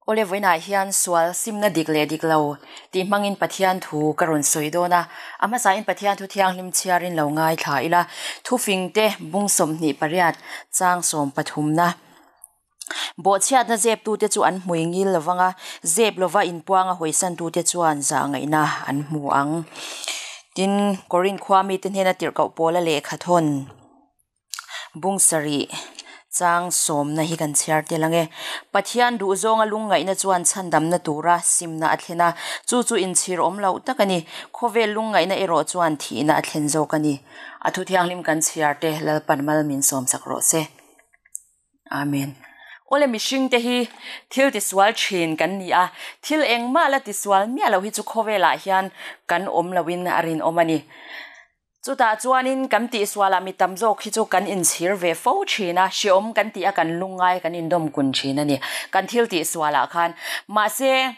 Awle vawiinah hian sual simna dik leh dik lo tih hmangin Pathian thu ka rawn sawi dawn a, a hmasain Pathian thu thianghlim chhiarin lo ngaithla ila, thufingte bung 28 chang 13na. Bawhchhiatna zeptute chu an hmui ngil lovang a, zep lova inpuanga hawisantute chuan zah ngaihna an hmu ang. Tin, Korinth khua mite hnena tirhkoh Paula lehkha thawn. Bung sarih chang sawmna hi kan chhiar tel ang e. Pathian duh zawnga lungngaihna chuan chhandamna tura simna a thlen a, chu chu inchhir awm loh tak a ni. Khawvel lungngaihna erawh chuan thihna a thlen zawk a ni. A thu thianghlim kan chhiar te Lalpan mal min sawmsak rawh se. Amen. Awle mihring te hi thil tisual thin kan ni a, thil engmah la tisual miah loh hi chu khawvelah hian kan awm loin a rinawm a ni. Chutah chuanin kan tihsualah mi tam zawk hi chu kan inchhir ve fo thin a, hreawm kan tih a kan lungngai kan indawm kun thin a ni kan thil tihsualah khan. Mahse,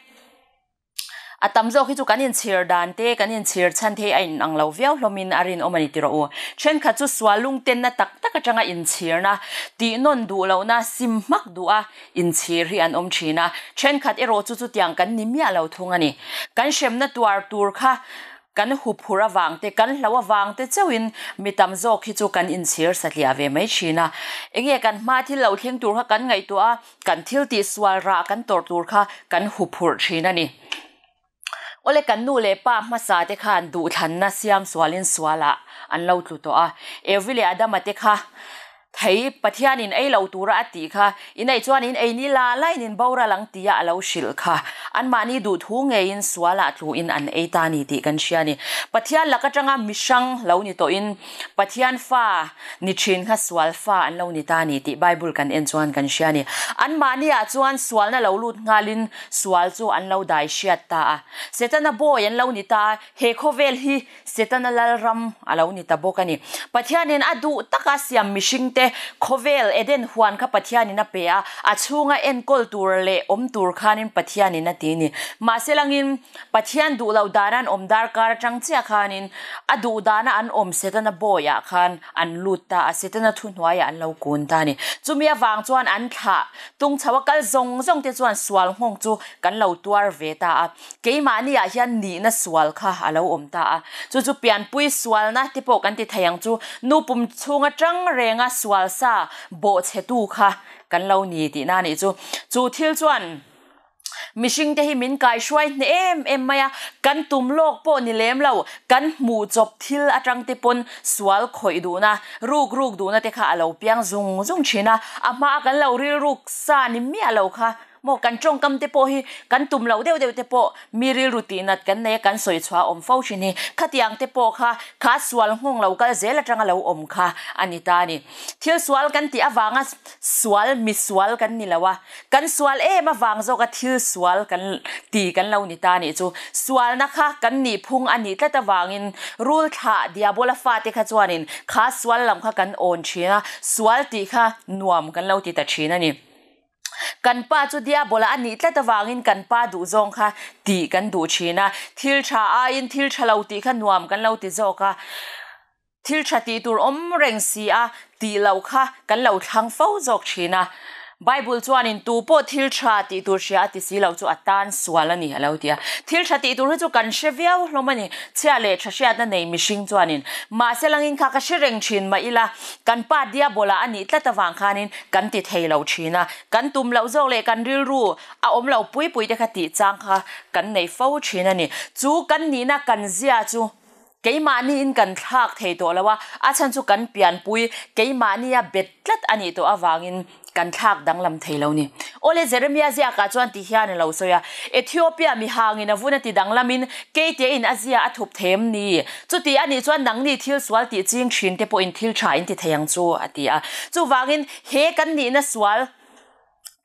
a tam zawk hi chu kan inchhir dan te, kan inchhir chhan te hi a inang lo viau hlawmin a rinawm a ni ti rawh u. Thenkhat chu sual lungtenna tak tak atanga inchhirna, tihnawn duh lohna, sim hmak duh a inchhir hi an awm thin a, thenkhat erawh chu chutiang kan ni miah lo thung a ni. Kan hremna tuar tur kha Kan huphurh avang te, kan hlo avang te chauhin mi tam zawk hi chu kan inchhir satliah ve mai thin a. Enge kan hma thil lo thleng tur kha kan ngaihtuah a, kan thil tih sual rah kan tawrh tur kha kan huphurh thin a ni. Awle kan nu leh pa hmasa te khan duhthlanna siam sualin sualah an lo tlu tawh a. Evi leh Adama te kha Thei, Pathianin ei lo tura a tih kha, in ei chuan in ei ni la lain in boral ang tia a lo hrilh kha. Anmahni duhthu ngeiin sualah tluin an ei ta ni tih kan hria a ni. Pathian lak atanga mihrang lo ni tawhin Pathian fa ni thin kha sual fa an lo ni ta ni tih Bible kan en chuan kan hria a ni. Anmahniah chuan sualna lo lut nghalin sual chu an lo dai hriat ta a. Setana bawi an lo ni ta a, he khawvel hi Setana lalram a lo ni ta bawk a ni. Pathianin a duh taka siam mihringte khawvel Eden huan kha Pathianin a pe a, a chhunga enkawl tur leh awm tur khanin Pathianin a ti a ni. Mahse langin Pathian duh loh dana an awm darkar atang chiah khanin a duh dana an awm Setana bawiah khan an lut ta a, Setana thuhnuaiah an lo kun ta a ni. Chumi avang chuan an thlah tung chho a kal zawng zawng te chuan sual nghawng chu kan lo tuar ve ta a. Keimahniah hian nihna sual kha a lo awm ta a, chu chu pianpui sualna te pawh kan ti thei ang chu, nu pum chhung atang renga sual sa bawhchhetu kha kan lo ni tihna a nih chu. Chu thil chuan mihring te hi min kaihruai hneh em em mai a, kan tum lawk pawh ni lem lo, kan hmuh chawp thil atang te pawn sual khawih duhna, ruk ruk duhna te kha a lo piang zung zung thin a, a hmaa kan lo rilruk sa ni miah lo kha Maw kan tawngkam te pawh hi kan tum loh deuh deuh te pawh mi rilru tih nat kan nei a kan sawi chhuah a awm fo thin hi. Khatiang te pawh kha kha sual nghawng lo kal zel atanga lo awm kha a ni ta a ni. Thil sual kan tih avanga sual mi sual kan ni lo a, kan sual em avang zawka thil sual kan ti kan lo ni ta a nih chu. Sualna kha kan nih phung a nih tlat avangin rul thlah diabola fate kha chuanin kha sual lam kha kan awn thin a, sual tih kha nuam kan lo ti ta thin a ni. Kan pa chu Diabola a nih tlat avangin kan pa duh zawng kha tih kan duh thin a, thil tha aiin thil tha lo tih kha nuam kan lo ti zawk a, thil tha tih tur awm reng si a tih loh kha kan lo thlang fo zawk thin a. Bible chuanin tu pawh thil tha tih tur hria a ti si lo chu a tan sual a ni a lo ti a. Thil tha tih tur hi chu kan hre viau hlawm a ni, chhia leh tha hriatna nei mihring chuanin. Mahse langin kha ka hre reng thin mah ila, Kan pa Diabola a nih tlat avang khanin kan ti thei lo thin a, kan tum loh zawk leh kan rilru a awm lo pui pui te kha tih chang kha kan nei fo thin a ni. Chu kan nihna kan zia chu keimahniin kan thlak thei tawh lo a, a chhan chu kan pianpui keimahnia bet tlat a nih tawh avangin Kan thlak danglam thei lo ni. Awle Jeremia ziakah chuan ti hian a lo sawi a, Ethiopia mihangin a vun a ti danglamin keitein a zia a thup thei em ni? Chuti a nih chuan nangni thil sual tih ching thin te pawhin thil tha in ti thei ang chu, a ti a. Chuvangin he kan nihna sual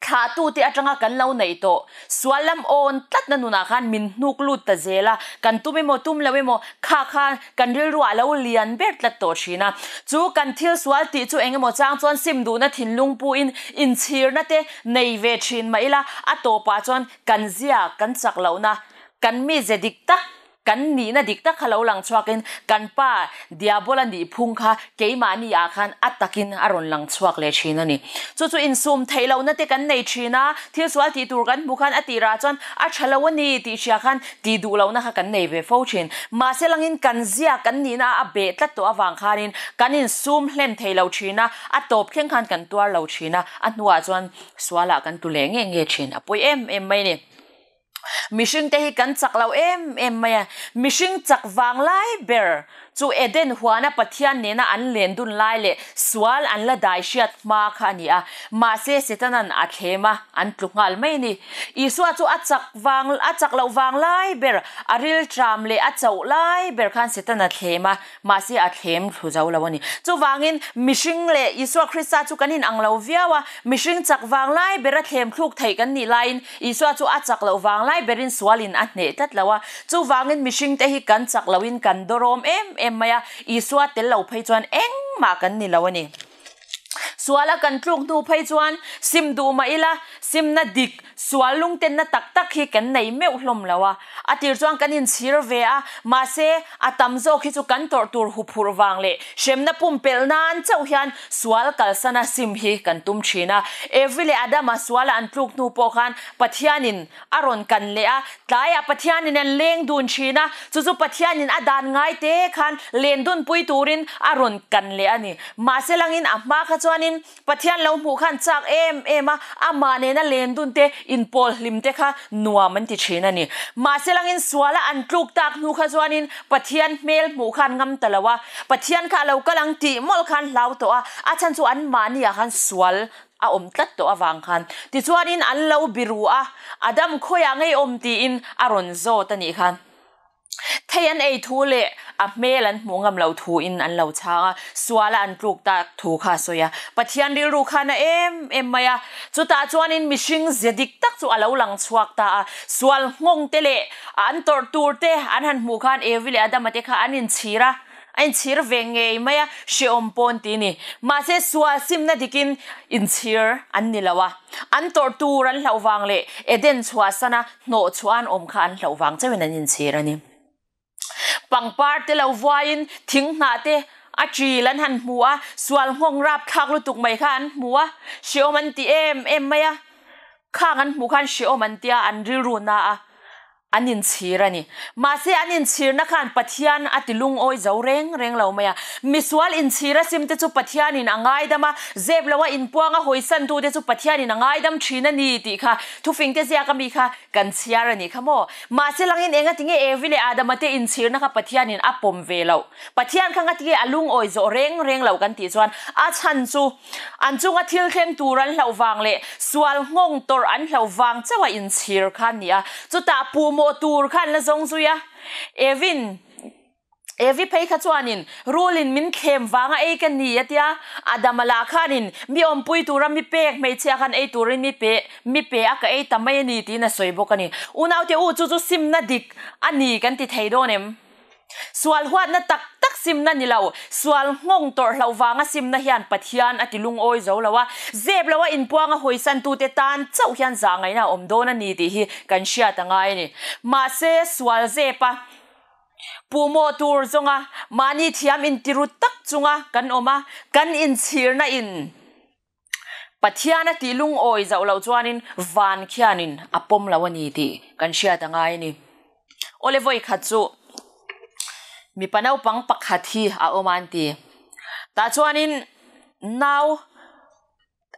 thlahtute atanga kan lo neih tawh sual lam awn tlatna nunah khan min hnuk lut ta zel a, kan tum emaw tum lo emaw kha kha Kan rilruah a lo lian ber tlat tawh thin a. Chu kan thil sual tih chu eng emaw chang chuan sim duhna thinlung puin inchhirna te nei ve thin mah ila, a tawpah chuan kan zia, kan chak lohna, kan mize dik tak Kan nihna dik tak kha lo lang chhuakin kan pa Diabola nihphung kha keimahni ah khan a takin a rawn lang chhuak leh thin a ni. Chu chu insum theih lohna te kan nei thin a, thil sual tih tur kan hmuh khan a tirah chuan a tha lo a ni tih hria khan tih duh lohna kha kan nei ve fo thin. Mahse langin kan zia kan nihna a beh tlat tawh avang khanin kan insum hlen thei lo thin a, a tawp thleng khan kan tuar lo thin a, a hnuah chuan sualah kan tlu leh nge nge thin. A pawi em em mai a ni. Mihring te hi kan chak lo em em mai a, mihring chak vang lai ber chu Eden huana Pathian nena an len dun lai leh sual an la dai hriat hma kha a ni a, mahse Setanan a thlem a, an tlu nghal mai a ni. Isua chu a chak vang a chak loh vang lai ber, a rilṭam leh a chauh lai ber khan Setan a thlem a, Mahse a thlem thlu zo lo a ni. Chuvangin mihring leh Isua Krista chu kan inang lo viau a, mihring chak vang lai bera thlem thluk theih kan nih laiin Isua chu a chak loh vang lai berin sualin a hneh tlat lo a. Chuvangin mihringte hi kan chak loin kan dawrawm em em mai a, Isua tel lo phei chuan engmah kan ni lo a ni. Suala kan tluk hnu phei chuan sim duh mah ila, simna dik, sual lungtenna tak tak hi kan nei meuh hlawm lo a. A tir chuan kan inchhir ve a, mahse a tam zawk hi chu kan tawrh tur huphurh vang leh hremna pumpelh nan chauh hian sual kalsana sim hi kan tum thin a. Evi leh Adama suala an tluk hnu pawh khan Pathianin a rawn kan leh a, tlaiah Pathianin an leng dun thin a, chu chu Pathianin a dan ngai te khan len dunpui turin a rawn kan leh a ni. Mahse langin a hma kha chuanin Pathian lo hmuh khan chak em em a, amah nena len dun te, inpawl hlim te kha nuam an ti thin a ni. Mahse langin suala an tluk tak hnu kha chuanin Pathian hmel hmuh khan ngam ta lo a, Pathian kha a lo kal ang tih mawlh khan hlau tawh a, a chhan chu anmahniah khan sual a awm tlat tawh avang khan tichuanin an lo biru a, Adam khawiah ngei awm tiin a rawn zawt a nih kha. Thei an ei thu leh a hmel an hmuh ngam loh thuin an lo chhang a, suala an tluk tak thu kha a sawi a. Pathian rilru khan a em em mai a, chutah chuanin mihring ze dik tak chu a lo lang chhuak ta a, sual nghawng te leh an tawrh tur te an han hmuh khan Evi leh Adama te kha an inchhir a. A inchhir ve ngei mai a, hrehawm pawn ti ni. Mahse sual simna dikin inchhir an ni lo a, an tawrh tur an hlauh vang leh Eden chhuahsana hnawh chhuah an awm kha an hlauh vang chauhin an inchhir a ni. Pangpar te lo vuaiin thing hnah te a ṭil an han hmu a, sual nghawng rapthlak lutuk mai kha an hmu a, hrehawm an ti em em mai a, khang an hmuh khan hrehawm an tia an rilru na a. An inchhir a ni. Mahse an inchhirna khan Pathian a ti lungawi zo reng reng lo mai a. Misual inchhir a sim te chu Pathianin a ngaidam a, zep lo a inpuang a hawisan tu te chu Pathianin a ngaidam thin a ni tih kha thufing te ziak ami kha kan chhiar a ni kha maw. Mahse langin engatinge Evi leh Adama te inchhirna kha Pathianin a pawm ve loh. Pathian kha ngatinge a lungawi zawh reng reng lo kan tih chuan a chhan chu An chunga thil thleng tur an hlauh vang leh sual nghawng tawrh an hlauh vang chauh a inchhir kha an ni a, chutah puhmawh tur kha an la zawng zui a. Evin, Evi phei kha chuanin rulin min thlem vanga ei ka ni a tia, Adama lah khanin mi awmpui tura mi pek hmeichhia khan ei turin mi pe mi pe a ka ei ta mai a ni tiin a sawi bawk a ni. Unaute u chu chu simna dik a ni kan ti thei dawn em? Sual huatna tak tak simna ni lo, sual nghawng tawrh hloh vanga simna hian Pathian a ti lungawi zo lo a, zep lo a inpuanga hawisantute tan chauh hian zahngaihna a awm dawn a ni tih hi kan hriat a ngai a ni. Mahse, sual zepa puhmawh tur zawnga mahni thiam intiru tak chunga kan awm a, kan inchhirna in Pathian a tih lungawi zauh loh chuanin van khianin a pawm lo a ni tih kan hriat a ngai a ni. Awle vawi khat chu mipa naupang pakhat hi a awm a an ti. Tah chuanin nau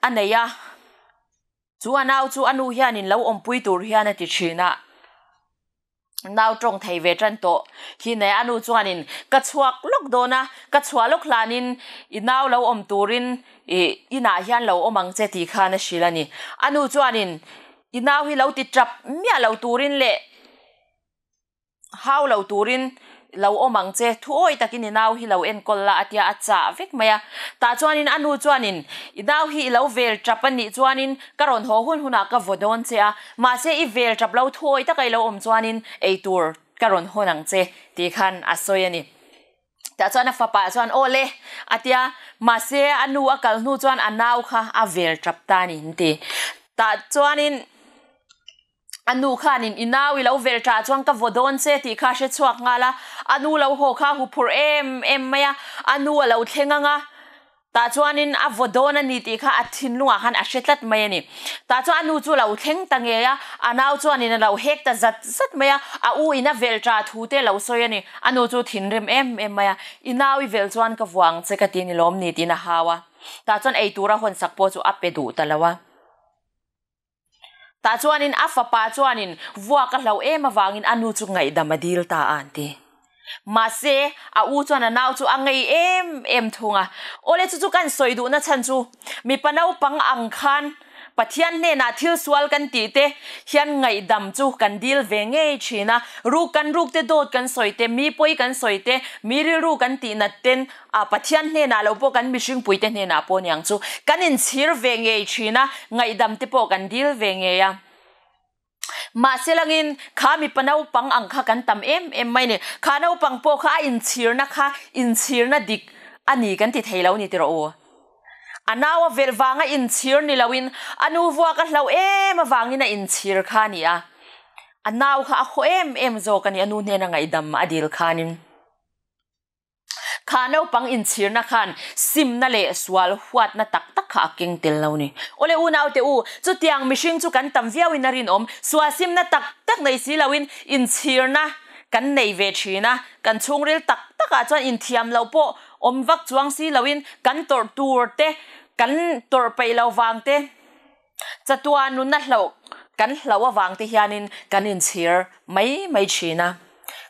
a nei a, chu a nau chu a nu hianin lo awmpui tur hian a ti thin a. Nau tawng thei ve tan tawh hi nei a nu chuanin ka chhuak lawk dawn a, ka chhuah lawk hlanin i nau lo awm turin i inah hian lo awm ang che tih khan a hrilh a ni. A nu chuanin i nau hi lo ti tap miah lo turin leh hau lo turin lo awm ang che, thu awi takin i nau hi lo enkawl la a tia a chah vek mai a. Tah chuanin a nu chuanin i nau hi i lo vel tap a nih chuanin ka rawn haw hun hunah ka vaw dawn che a, Mahse i vel tap lo thuawi taka i lo awm chuanin ei tur ka rawn hawn ang che tih khan a sawi a ni. Tah chuan a fapa chuan aw le a tia, mahse a nu a kal hnu chuan a nau kha a vel tap ta a ni an ti. Tah chuanin A nu khanin i nau i lo vel ṭah chuan ka vaw dawn che tih kha a hre chhuak nghal a, a nu lo haw kha a huphurh em em mai a, a nu a lo thleng ang a, tah chuanin a vaw dawn a ni tih kha a thinlungah khan a hre tlat mai a ni. Tah chuan a nu chu a lo thleng ta ngei a, a nau chuanin a lo hek ta zat zat mai a, a u in a vel ṭah thu te a lo sawi a ni. A nu chu thinrim em em mai a, i nau i vel chuan ka vua ang che ka ti ni lawm ni tiin a hau a, tah chuan eitur a hawnsak pawh chu a pe duh ta lo a. Tah chuanin a fapa chuanin vuak a hlauh em avangin a nu chu ngaihdam a dil ta a an ti. Mahse, a u chuan a nau chu a ngei em em thung a. Awle chu chu kan sawi duhna chhan chu mipa naupang ang khan Pathian hnenah thil sual kan tih te hian ngaihdam chu kan dil ve ngei thin a. Ruk kan ruk te, dawt kan sawi te, mi pawi kan sawi te, mi rilru kan tihnat ten A Pathian hnenah lo pawh kan mihringpuite hnenah pawh niang chu kan inchhir ve ngei thin a, ngaihdam te pawh kan dil ve ngei a. Mahse langin kha mipa naupang ang kha kan tam em em mai ni. Kha naupang pawh kha a inchhirna kha inchhirna dik a ni kan ti thei lo ni tiraw u. A nau a velh vanga inchhir ni loin a nu vuak a hlauh em avangin a inchhir kha a ni a. A nau kha a haw em em zawk a ni a nu hnena ngaihdam a dil khanin. Kha naupang inchhirna khan simna leh sual huatna tak tak kha a keng tel lo ni. Awle unaute u, chutiang mihring chu kan tam viauin a rinawm. Sual simna tak tak nei si loin inchhirna kan nei ve thin a, kan chhungril tak takah chuan inthiam loh pawh awm vak chuang si loin kan tawrh tur te, kan tawrh peih lo vang te, chatuan nunna hlauh kan hlauh avang te hianin kan inchhir mai mai thin a.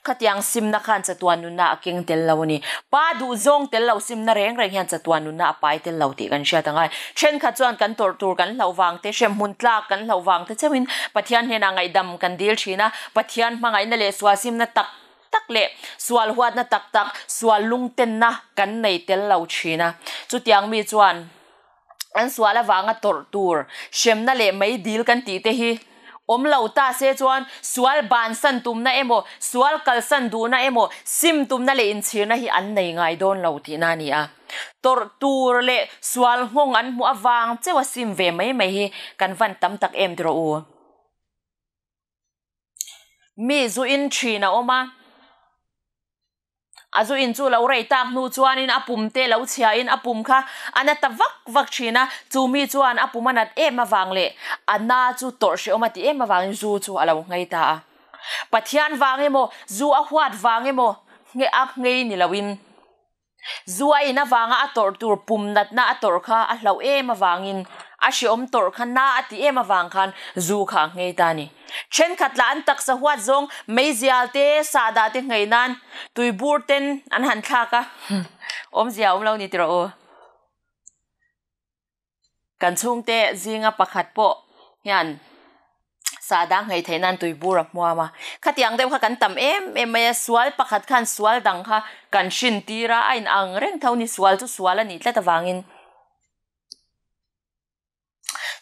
Khatiang simna khan chatuan nunna a keng tel lo a ni. Pa duhzawng tel lo simna reng reng hian chatuan nunna a pai tel lo tih kan hriat a ngai. Thenkhat chuan kan tawrh tur kan hlauh vang te, hremhmun tlak kan hlauh vang te chauhin Pathian hnenah ngaihdam kan dil thin a. Pathian hmangaihna leh sual simna tak tak leh sual huatna tak tak, sual lungtenna kan nei tel lo thin a. Chutiang mi chuan. An sual avanga tawrh tur hremna leh meidil kan tih te hi awm lo ta se chuan sual bansan tumna emaw, sual kalsan duhna emaw, sim tumna leh inchhirna hi an nei ngai dawn lo tihna a ni a. Tawrh tur leh sual nghawng an hmuh avang cheuha sim ve mai mai hi kan van tam tak em tiraw u. Mi zu in thin a awm a. A zu in chu lo rei tak hnu chuanin a pum te lo chhiain a pum kha a na ta vak vak thin a, chu mi chuan a pum a nat em avang leh a na chu tawrh hrehawm a ti em avangin zu chu a lo nghei ta a. Pathian vang emaw, zu a huat vang emaw nge a nghei ni loin zu a in avanga a tawrh tur pum natna a tawrh kha a hlauh em avangin a hrehawm tawrh kha na a ti em avang khan zu kha a nghei ta a ni. Thenkhat lah an taksa huat zawng meizial te, sahdah te nghei nan tuibur ten an han thlak a, awmzia a awm lo ni tiraw u. Kan chhungte zinga pakhat pawh hian sahdah nghei theih nan tuibur a hmuam a, khatiang deuh kha kan tam em em mai a, sual pakhat khan sual dang kha kan hrin tir a, a inang reng tho ni, sual chu sual a nih tlat avangin.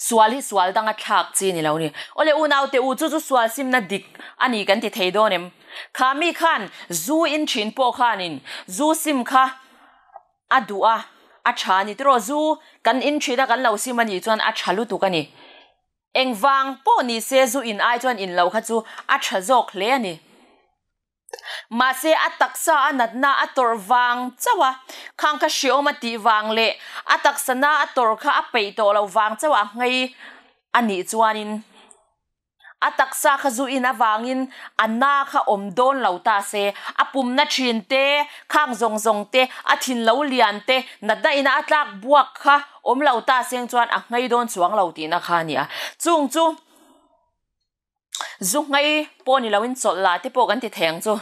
Sual hi sual danga thlak chi ni lo ni. Awle unaute u chu chu sual simna dik a ni kan ti thei dawn em? Kha mi khan zu in thin pawh khanin zu sim kha a duh a, a tha a ni tiraw? Zu kan in thin a kan lo sim a nih chuan a tha lutuk a ni. Engvang pawh ni se zu in ai chuan in lo kha chu a tha zawk hle a ni. Mahse, a taksa a natna a tawrh vang chauh a, khang kha hreawm a tih vang leh a taksa na a tawrh kha a peih tawh lo vang chauh a nghei a nih chuanin a taksa kha zu in avangin a na kha awm dawn lo ta se, a pumna thin te, khang zawng zawng te, a thin lo lian te, natna ina a tlak buak kha awm lo ta seng chuan a nghei dawn chuang lo tihna kha a ni a. Chung chu. Zu nghei pawh ni loin chawlh la te pawh kan ti thei ang chu.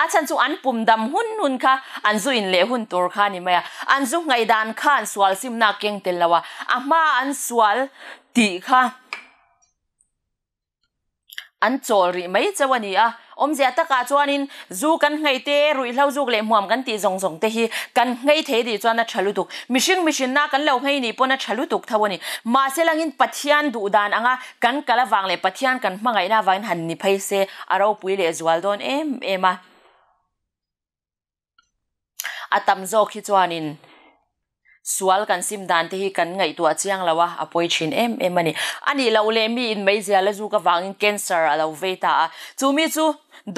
A chhan chu an pum dam hun hun kha an zu in leh hun tur kha a ni mai a. An zu nghei dan khan sual simna a keng tel lo a, a hma an sual tih kha an chawl rih mai chauh a ni a. Awmzia takah chuanin zu kan nghei te, ruihhlo zuk leh hmuam kan tih zawng zawng te hi kan nghei thei tih chuan a tha lutuk. Mihring mihrinna kan lo nghei nih pawn a tha lutuk tho a ni. Mahse langin Pathian duh dan anga kan kal avang leh Pathian kan hmangaihna avangin han ni phei se a ropui leh zual dawn em em a. A tam zawk hi chuanin. Sual kan sim dan te hi kan ngaihtuah chiang lo a, a pawi thin em em a ni. A nih loh leh mi in meizial a zuk avangin cancer a lo vei ta a, chu mi chu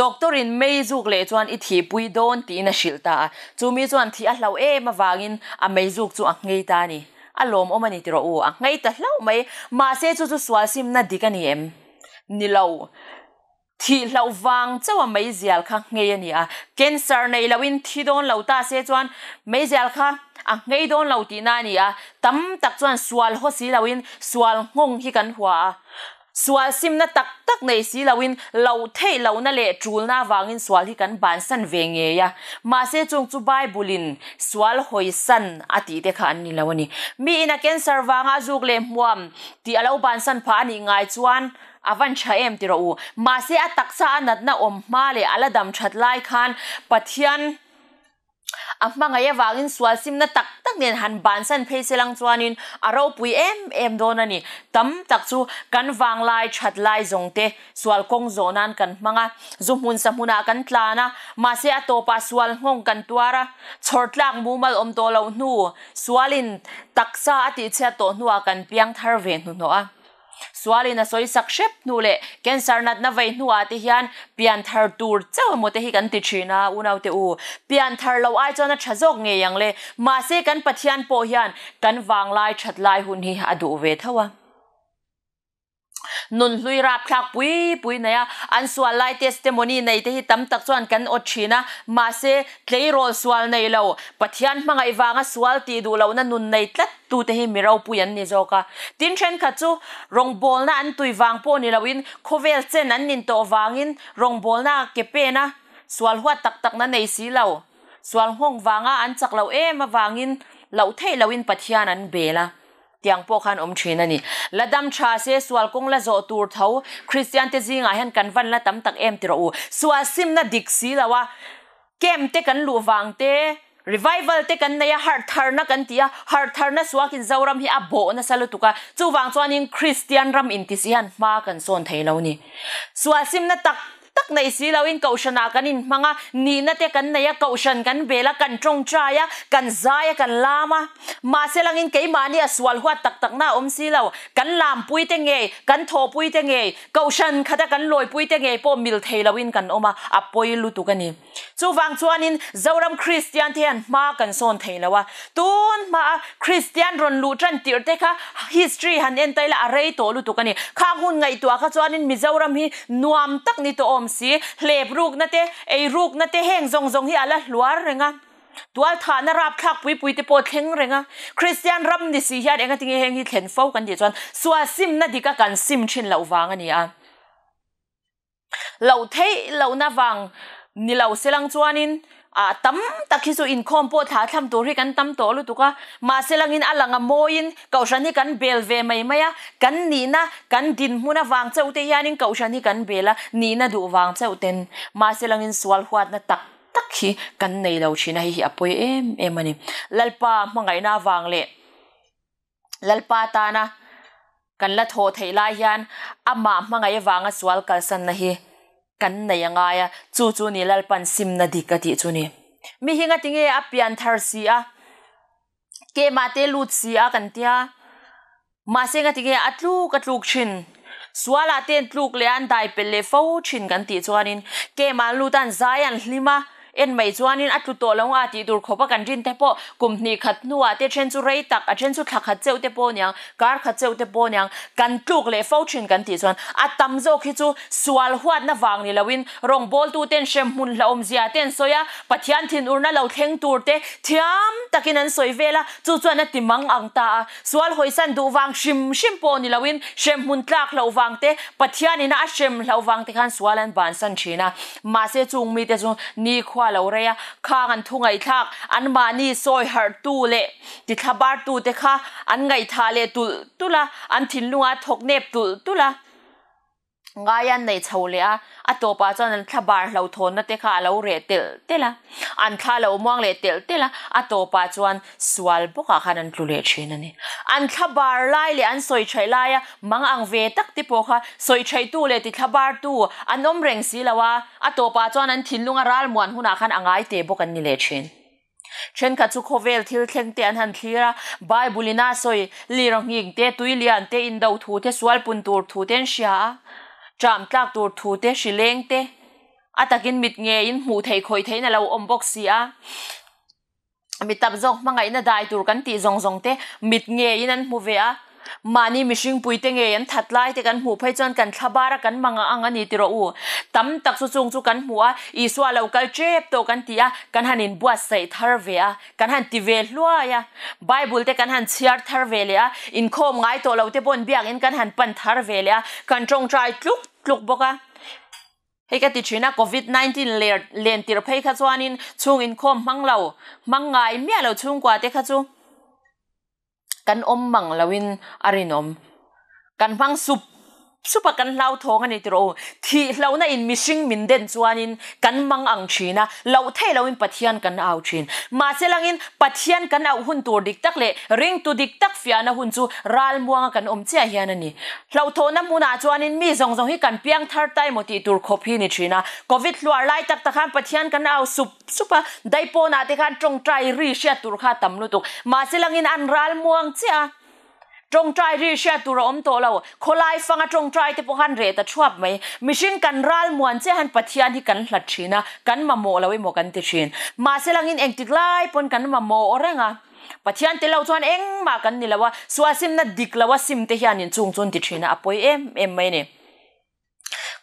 doctor in mei zuk leh chuan i thihpui dawn tiin a hrilh ta a, chu mi chuan thih a hlauh em avangin a mei zuk chu a nghei ta a ni. A lawmawm a ni tiraw u, a nghei ta hlauh mai. Mahse chu chu sual simna dik a ni em? Ni lo. Thih hlauh vang chauh a meizial kha nghei a ni a, cancer nei loin thi dawn lo ta se chuan meizial kha a nghei dawn lo tihna a ni a, tam tak chuan sual haw si loin sual nghawng hi kan hua a, sual simna tak tak nei si loin loh theih lohna leh tulna avangin sual hi kan bansan ve ngei a, mahse chung chu Bible in sual hawisan a tih te kha an ni lo a ni. Mi in a cancer vanga a zuk leh hmuam tih a lo bansan phah a nih ngai chuan A van tha em ti rawh u. Mahse a taksa a natna awm hma leh a la dam that lai khan Pathian a hmangaih avangin sual simna tak tak nen han bansan phei se lang chuanin a ropui em em dawn a ni. Tam tak chu kan vanglai that lai zawng te sual kawng zawh nan kan hmang a, zu hmun sa hmunah kan tlan a, mahse a tawpah sual nghawng kan tuar a, chhawr tlak mumal awm tawh loh hnu, sualin taksa a tihchhiat tawh hnuah kan piang thar ve hnuhnawh a. Sualin a sawi sak hrep hnu leh cancer natna vei hnuah te hian pian thar tur chauh emaw te hi kan ti thin a, unaute u, pian thar lo ai chuan a tha zawk ngei ang le. Mahse kan Pathian pawh hian kan vanglai that lai hun hi a duh ve tho a. Nunhlui rapthlak pui pui nei a, an sual lai testimony nei te hi tam tak chuan kan awt thin a, mahse tleirawl sual nei lo, Pathian hmangaih vanga sual tih duh lohna nun nei tlat tute hi mi ropui an ni zawk a. Tin thenkhat chu rawngbawlna an tui vang pawh ni loin khawvel chen an nin tawh vangin rawngbawlna ke pena sual huat tak takna nei si lo, sual nghawng vanga an chak loh em avangin loh theih loin Pathian an bel a. Tiang pawh khan awm thin a ni. La dam tha se sual kawng la zawh tur tho Kristian te zingah hian kan van la tam tak em ti rawh u. Sual simna dik si lo a, Camp te kan luh vang te, Revival te kan nei a, harh tharna kan ti a, harh tharna suakin Zoram hi a bawh nasa lutuk a, chuvang chuanin Kristian ram intisi hian hma kan sawn thei lo ni. Sual simna tak tak nei si loin Kohhranah kan inhmang a, nihna te kan nei a, Kohhran kan bel a, kan tawngtai a, kan zai a, kan lam a. Mahse langin keimahni a sual huat tak takna a awm si lo, kan lampui te ngei, kan thawhpui te ngei, Kohhran khata kan lawipuite ngei pawh mil thei loin kan awm a, a pawi lutuk a ni. Chuvang chuanin Zoram Kristian te hian hma kan sawn thei lo a, tun hmaa Kristian rawn luh tan tirh te kha history han en ta ila a rei tawh lutuk a ni. Khang hun ngaihtuah kha chuanin Mizoram hi nuam tak ni tawh awm si, hlep rukna te, ei rukna te heng zawng zawng hi a la hluar reng a. Tualthahna rapthlak pui pui te pawh thleng reng a, Kristian ram ni si hian engatinge heng hi thlen fo kan tih chuan sual simna dika kan sim thin loh vang a ni a. Loh theih lohna vang ni lo selang chuanin ah tam tak hi chu inkhawm pawh thlah thlam tur hi kan tam tawh lutuk a, mahse langin a lang a mawiin Kohhran hi kan bel ve mai mai a, kan nihna kan dinhmun avang chauh te hianin Kohhran hi kan bel a, nihna duh vang chauh ten mahse langin sual huatna tak tak hi kan nei lo thin a, hei hi a pawi em em a ni. Lalpa hmangaihna avang leh Lalpa tana kan la thawh theih lai hian amah hmangaih avanga sual kalsanna hi kan nei a ngai a, chu chu ni Lalpan simna dik a tih chu ni. Mi hi ngatinge a pian thar si a, kemah te lut si a kan tia, Mahse ngatinge a tluk a tluk thin. Sualah te an tluk leh a an dai pelh leh fo thin kan tih chuanin camp ah an lut a an zai an hlim a, en mai chuanin a tlu tawh lo nga tih tur khawpa kan rin te pawh kum hnih khat hnuah te then chu rei tak a then chu thla khat cheuh te pawh aniang kar khat cheuh te pawh aniang kan tluk leh fo thin kan tih chuan a tam zawk hi chu sual huatna vang ni loin rawngbawltu ten hremhmun hlauhawmzia te an sawi a, Pathian thinurna lo thleng tur te thiam takin an sawi vel a, chu chuan a ti mang ang ta a. Sual hawisan duh vang hrim hrim pawh ni loin hremhmun tlak hlauh vang te, Pathian ina a hrem hlauh vang te khan sual an bansan thin a. Mahse chung mite chu nikhua lo rei a, khang an thu ngaihthlak, anmahni sawi harhtu leh tithlabartu te kha an ngaihthah leh tulh tulh a, an thinlungah a thawk nep tulh tulh a. Ngai an nei chho leh a, a tawpah chuan an thla bar hlauhthawnna te kha a lo reh telh telh a, an thla lo muang leh telh telh a, a tawpah chuan sual bawkah khan an tlu leh thin a ni. An thla bar lai leh an sawi thaih laia mang ang ve tak te pawh kha sawi thaihtu leh ti thla bartu an awm reng si lo a, a tawpah chuan an thinlunga ral muan hunah khan a ngai te bawk an ni leh thin. Thenkhat chu khawvel thil thleng te an han thlir a, Bible in a sawi lir a nghing te, tui lian te, indo thu te, sual pun tur thu te an hria a, ṭam tlak tur thu te, hri leng te, a takin mit ngeiin hmuh theih khawih theihin a lo awm bawk si a. Mi tam zawk hmangaihna dai tur kan tih zawng zawng te mit ngeiin an hmu ve a, mahni mihring puite ngei an that lai te kan hmuh phei chuan kan thla bar a kan mang ang a ni ti rawh u. Tam tak chu chung chu kan hmu a, Isua lo kal tep tawh kan ti a, kan han inbuatsaih thar ve a, kan han ti ve hluai a, Bible te kan han chhiar thar ve leh a, inkhawm ngai tawh lo te pawn biakin kan han pan thar ve leh a, kan tawngtai tluk tluk bawk a. Hei ka ti thin a, Covid 19 ler len tirh phei kha chuanin chhung inkhawm hmang lo, hmang ngai miah lo chhungkua te kha chu kan awm mang loin a rinawm. Kan hmang sup sup a, kan hlauthawng a ni tiraw u. Thih hlauhna in mihring min den chuanin kan mang ang thin a, loh theih loin Pathian kan au thin. Mahse langin Pathian kan auh hun tur dik tak leh ringtu dik tak fiahna hun chu ralmuanga kan awm chiah hian a ni. Hlauhthawhna hmunah chuanin mi zawng zawng hi kan piang thar ta emaw tih tur khawp hi ni thin a. Covid hluar lai tak tak khan Pathian kan au sup sup a, daipawnah te khan tawngtai ri hriat tur kha a tam lutuk. Mahse langin an ral muang chiah a, tawngtai ri hriat tur a awm tawh lo. Khawlai fanga tawngtai te pawh khan reh ta thuap mai. Mihring kan ral muan chiah hian Pathian hi kan hlat thin a, kan mamawh lo emaw kan ti thin. Mahse langin engtik lai pawn kan mamawh reng a. Pathian tel lo chuan engmah kan ni lo a, sual simna dik lo a sim te hianin chung chu an ti thin a, a pawi em em mai a ni.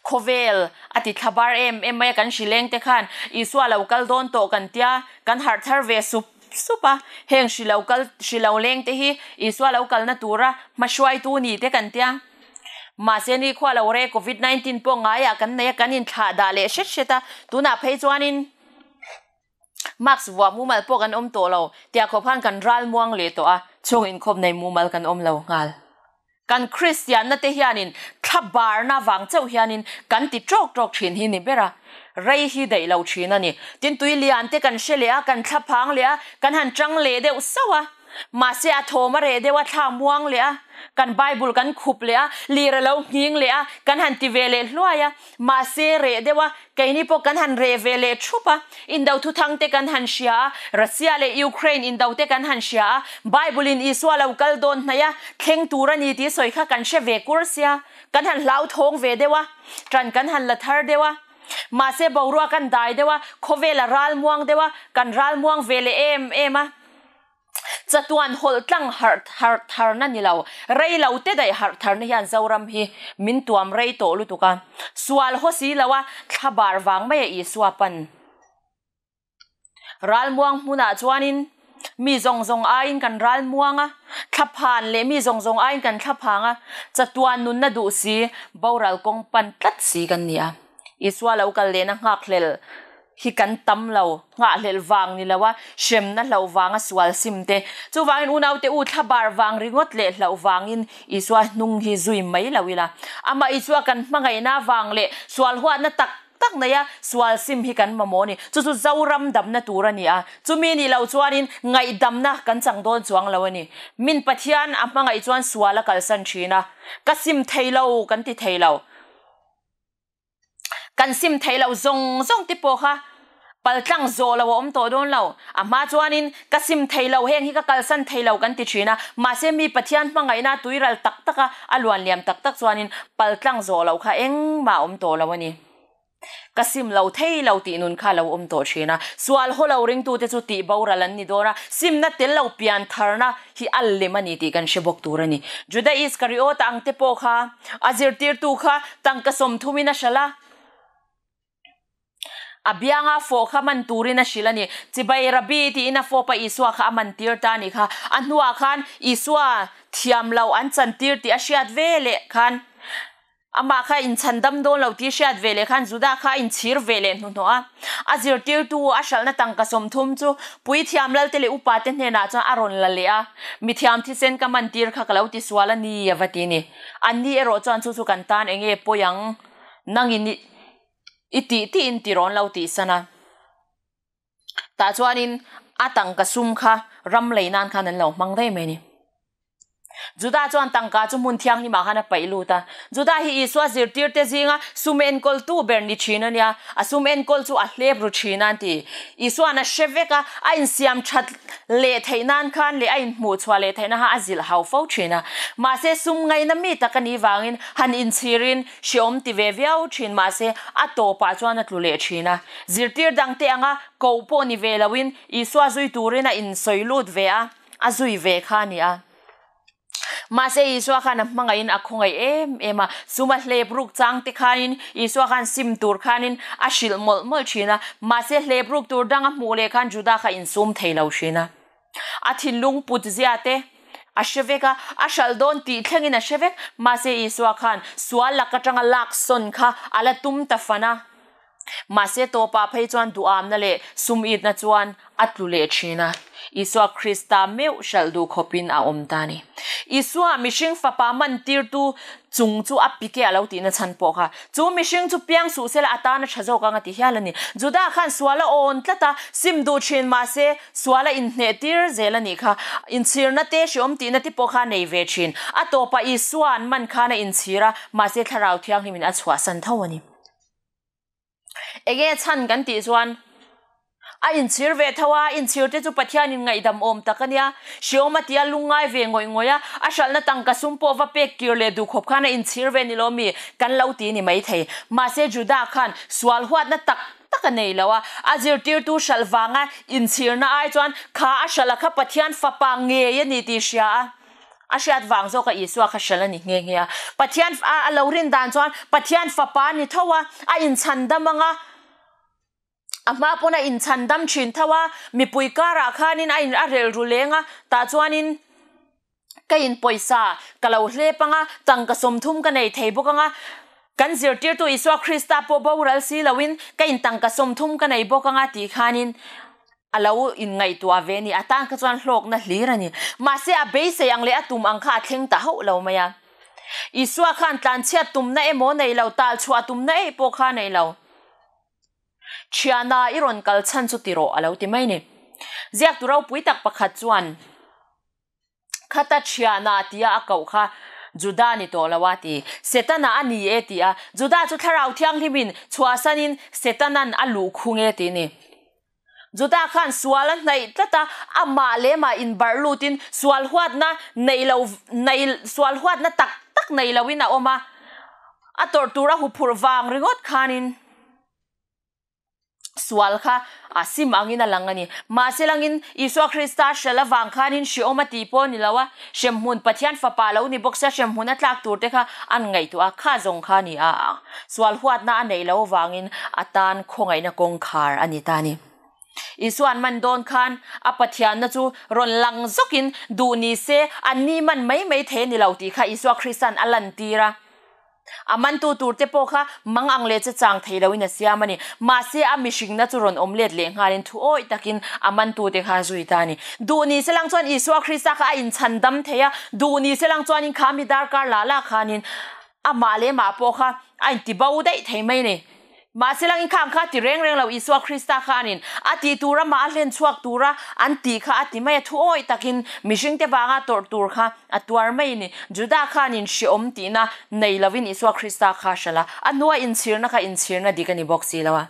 Khawvel a ti thla bar em em mai a, kan hrileng te khan Isua lo kal dawn tawh kan tia, kan harh thar ve sup sup a, heng hri lo kal hri lo leng te hi Isua lo kalna tura hmahruaitu ni te kan tia. Mahse nikhua lo re Covid 19 pawh ngaiah kan nei a, kan inthlah dah leh hret hret a, tunah phei chuanin, Mask vuah mumal pawh kan awm tawh lo, tiah khawp khan kan ral muang leh tawh a, chhung inkhawp nei mumal kan awm lo nghal. Kan Kristianna te hianin thla barna vang chauh hianin kan ti tawk tawk thin hi ni ber a, rei hi daih lo thin a ni. Tin tui lian te kan hre leh a, kan thla phang leh a, kan han tang leh deuh sauh a. Mahse a thawm a reh deuh a, thla muang leh a, kan Bible kan khup leh a, lir a lo nghing leh a, kan han ti ve leh hluai a. Mahse reh deuh a, keini pawh kan han reh ve leh thup a, indo thuthang te kan han hria a, Russia leh Ukraine indo te kan han hria a, Bible in Isua lo kal dawn hnaih a, thleng tur a ni tih sawi kha kan hre ve kur sia, kan han hlauthawng ve deuh a, ṭan kan han la thar deuh a. Mahse boruak an dai deuh a, khawvel a ral muang deuh a, kan ral muang ve leh em em a. Chatuan hawlh tlang harh harh tharna ni lo, rei lo te daih harh tharna hian Zoram hi min tuam rei tawh lutuk a. Sual haw si lo a, thla bar vang mai a Isua pan. Ralmuang hmunah chuanin mi zawng zawng aiin kan ral muang a, thla phan leh mi zawng zawng aiin kan thla phang a, chatuan nunna duh si, boral kawng pan tlat si kan ni a. Isua lo kal lehna nghakhlel hi kan tam lo, nghahhlelh vang ni lo a, hremna hlauh vanga sual sim te. Chuvangin unaute u thla bar vang ringawt leh hlauh vangin Isua hnung hi zui mai lo ila. Amah Isua kan hmangaihna vang leh sual huatna tak tak neia sual sim hi kan mamawh a ni. Chu chu Zoram damna tur a ni a, chumi nih loh chuanin ngaihdamna kan chang dawn chuang lo a ni. Min Pathian a hmangaih chuan sual a kalsan thin a, ka sim thei lo kan ti thei lo. Kan sim theih loh zawng zawng te pawh kha paltlang zawh lo a awm tawh dawn lo. A hma chuanin ka sim thei lo, heng hi ka kalsan thei lo kan ti thin a. Mahse mi Pathian hmangaihna tuiral tak taka a luan liam tak tak chuanin paltlang zawh loh kha engmah a awm tawh lo a ni. Ka sim lo thei lo tih nun kha a lo awm tawh thin a. Sual haw lo ringtute chu tih boral an ni dawn a, simna tel lo pian tharna hi a lem a ni tih kan hre bawk tur a ni. Juda Iskariota ang te pawh kha a zirtirtu kha tangka sawmthumin a hralh a, a bianga fawh kha man turin a hrilh a ni. Chibai Rabbi tiin a fawpa Isua kha a man tir ta a nih kha. A hnuah khan Isua thiam lo an chantir tih a hriat ve leh khan Amah kha inchhan dam dawn lo tih hriat ve leh khan Judah kha a inchhir ve leh hnuhnawh a. A zirtirtu a hralhna tangka 30 chu Puithiam Lalte leh upate hnenah chuan a rawn la leh a, Mithiam thisen ka mantir kha ka lo ti sual a ni, a va ti ni. Anni erawh chuan chu chu kan tan eng nge pawi ang, nangin i tih tiin ti rawn lo tihsan a. Tah chuanin a tangka sum kha ram lei nan khan an lo hmang daih mai a ni. Juda chuan tangka chu hmun thianghlimah khan a paih lut a. Juda hi Isua zirtirte zinga sum enkawltu ber ni thin a nia. A sum enkawl chu a hlep ru thin a an ti. Isua'n a hre vek a, a insiam that leh theih nan khan leh a inhmuh chhuah leh theihna kha a zilh hau fo thin a. Mahse sum ngaina mi tak a nih vangin han inchhirin hreawm ti ve viau thin mahse a tawpah chuan a tlu leh thin a. Zirtir dangte anga koh pawh ni ve loin Isua zui turin a insawi lut ve a, a zui ve kha a ni a. Mahse Isua khan a hmangaihin a khawngaih em em a, suma hlep ruk chang te khanin Isua khan sim tur khanin a hrilh mawlh mawlh thin a, mahse hlep ruk tur dang a hmuh leh khan Juda kha insum thei lo thin a. A thinlung put zia te a hre vek a, a hralh dawn tih thlengin a hre vek, mahse Isua khan sual lak atanga lak sawn kha a la tum ta fan a. Mahse tawpah phei chuan duhamna leh sum itna chuan a tlu leh thin a, Isua Krista meuh hralh duh khawpin a awm ta a ni. Isua mihring fapa man tirtu chung chu a pike a lo tihna chhan pawh kha chu mihring chu piang suh sela a tan a tha zawk ang a ti hial a ni. Juda khan sual a awn tlat a, sim duh thin mahse sual a inhneh tir zel a nih kha. Inchhirna te hreawm tihna te pawh kha a nei ve thin. A tawpah Isua an man khan a inchhir a, mahse Thlarau Thianghlimin a chhuahsan tho a ni. Enge chhan kan tih chuan a inchhir ve tho a, inchhir te chu Pathianin ngaihdam awm tak a nia. Hreawm a tia lungngai ve ngawih ngawih a, a hralhna tangka sum pawh va pek kir leh duh khawp khan a inchhir ve ni lo mi kan lo ti ni maithei. Mahse Juda khan sual huatna tak tak a nei lo a, a zirtirtu hralh vanga inchhirna ai chuan kha a hralh a kha Pathian fapa ngei a ni tih hria a. A hriat vang zawk a Isua kha hralh a ni nghe nghe a. Pathian a lo rin dan chuan Pathian fapa a ni tho a, a inchhan dam ang a, a hma pawn a inchhan dam thin tho a, mipui karah khanin a in a rel ru leng a, tah chuanin ka in pawisa ka lo hlep ang a, tangka 30 ka nei thei bawk ang a, kan zirtirtu Isua Krista pawh boral si loin ka in tangka 30 ka nei bawk ang a tih khanin A lo inngaihtuah ve a ni. A tan kha chuan hlawkna hlir a ni. Mahse a beisei ang leh a tum ang kha a thleng ta hauh lo mai a. Isua khan tlanchhiat tumna emaw nei lo, tal chhuah tumna eih pawh kha a nei lo. Thiana i rawn kal chhan chu ti rawh a lo ti mai a ni. Ziaktu ropui tak pakhat chuan. Khata thiana tia a koh kha Juda ni tawh lo a ti. Setana a ni e ti a. Juda chu Thlarau Thianghlimin chhuahsanin Setanan a luh khung e ti ni. Juda khan sual a hnaih tlat a, amah leh amah inbarh lutin sual huatna nei lo nei sual huatna tak tak nei loin a awm a. A tawrh tur a huphurh vang ringawt khanin. Sual kha a sim angin a lang a ni. Mahse langin Isua Krista hrel avang khanin hreawm a tih pawh a ni lo a, hremhmun Pathian fapa lo ni bawk sia hremhmun a tlak tur te kha an ngaihtuah a, kha zawng kha a ni a, sual huatna a neih loh avangin a tan khawngaihna kawngkhar a ni ta a ni. Isua an man dawn khan a Pathianna chu rawn lang zawkin duh ni se an ni man mai mai thei a ni lo tih kha Isua Krista'n a lantir a. A mantu tur te pawh kha mang ang leh che chang thei loin a siam a ni. Mahse, a mihringna chu rawn awm let leh nghalin thu awih takin a mantu te kha a zui ta a ni. Duh ni se lang chuan Isua Krista kha a inchhan dam thei a, duh ni se lang chuanin kha mi darkar lah lah khanin amah leh mah pawh kha a intibo daih thei mai a ni. Mahse langin khang kha ti reng reng lo Isua Krista khanin a tih tur amah a hlen chhuak tura an tih kha a ti mai a, thu awih takin mihringte vanga tawrh tur kha a tuar mai a ni. Juda khanin hreawm tihna nei lovin Isua Krista kha a hralh a, a hnua inchhirna kha inchhirna dik a ni bawk si lo a.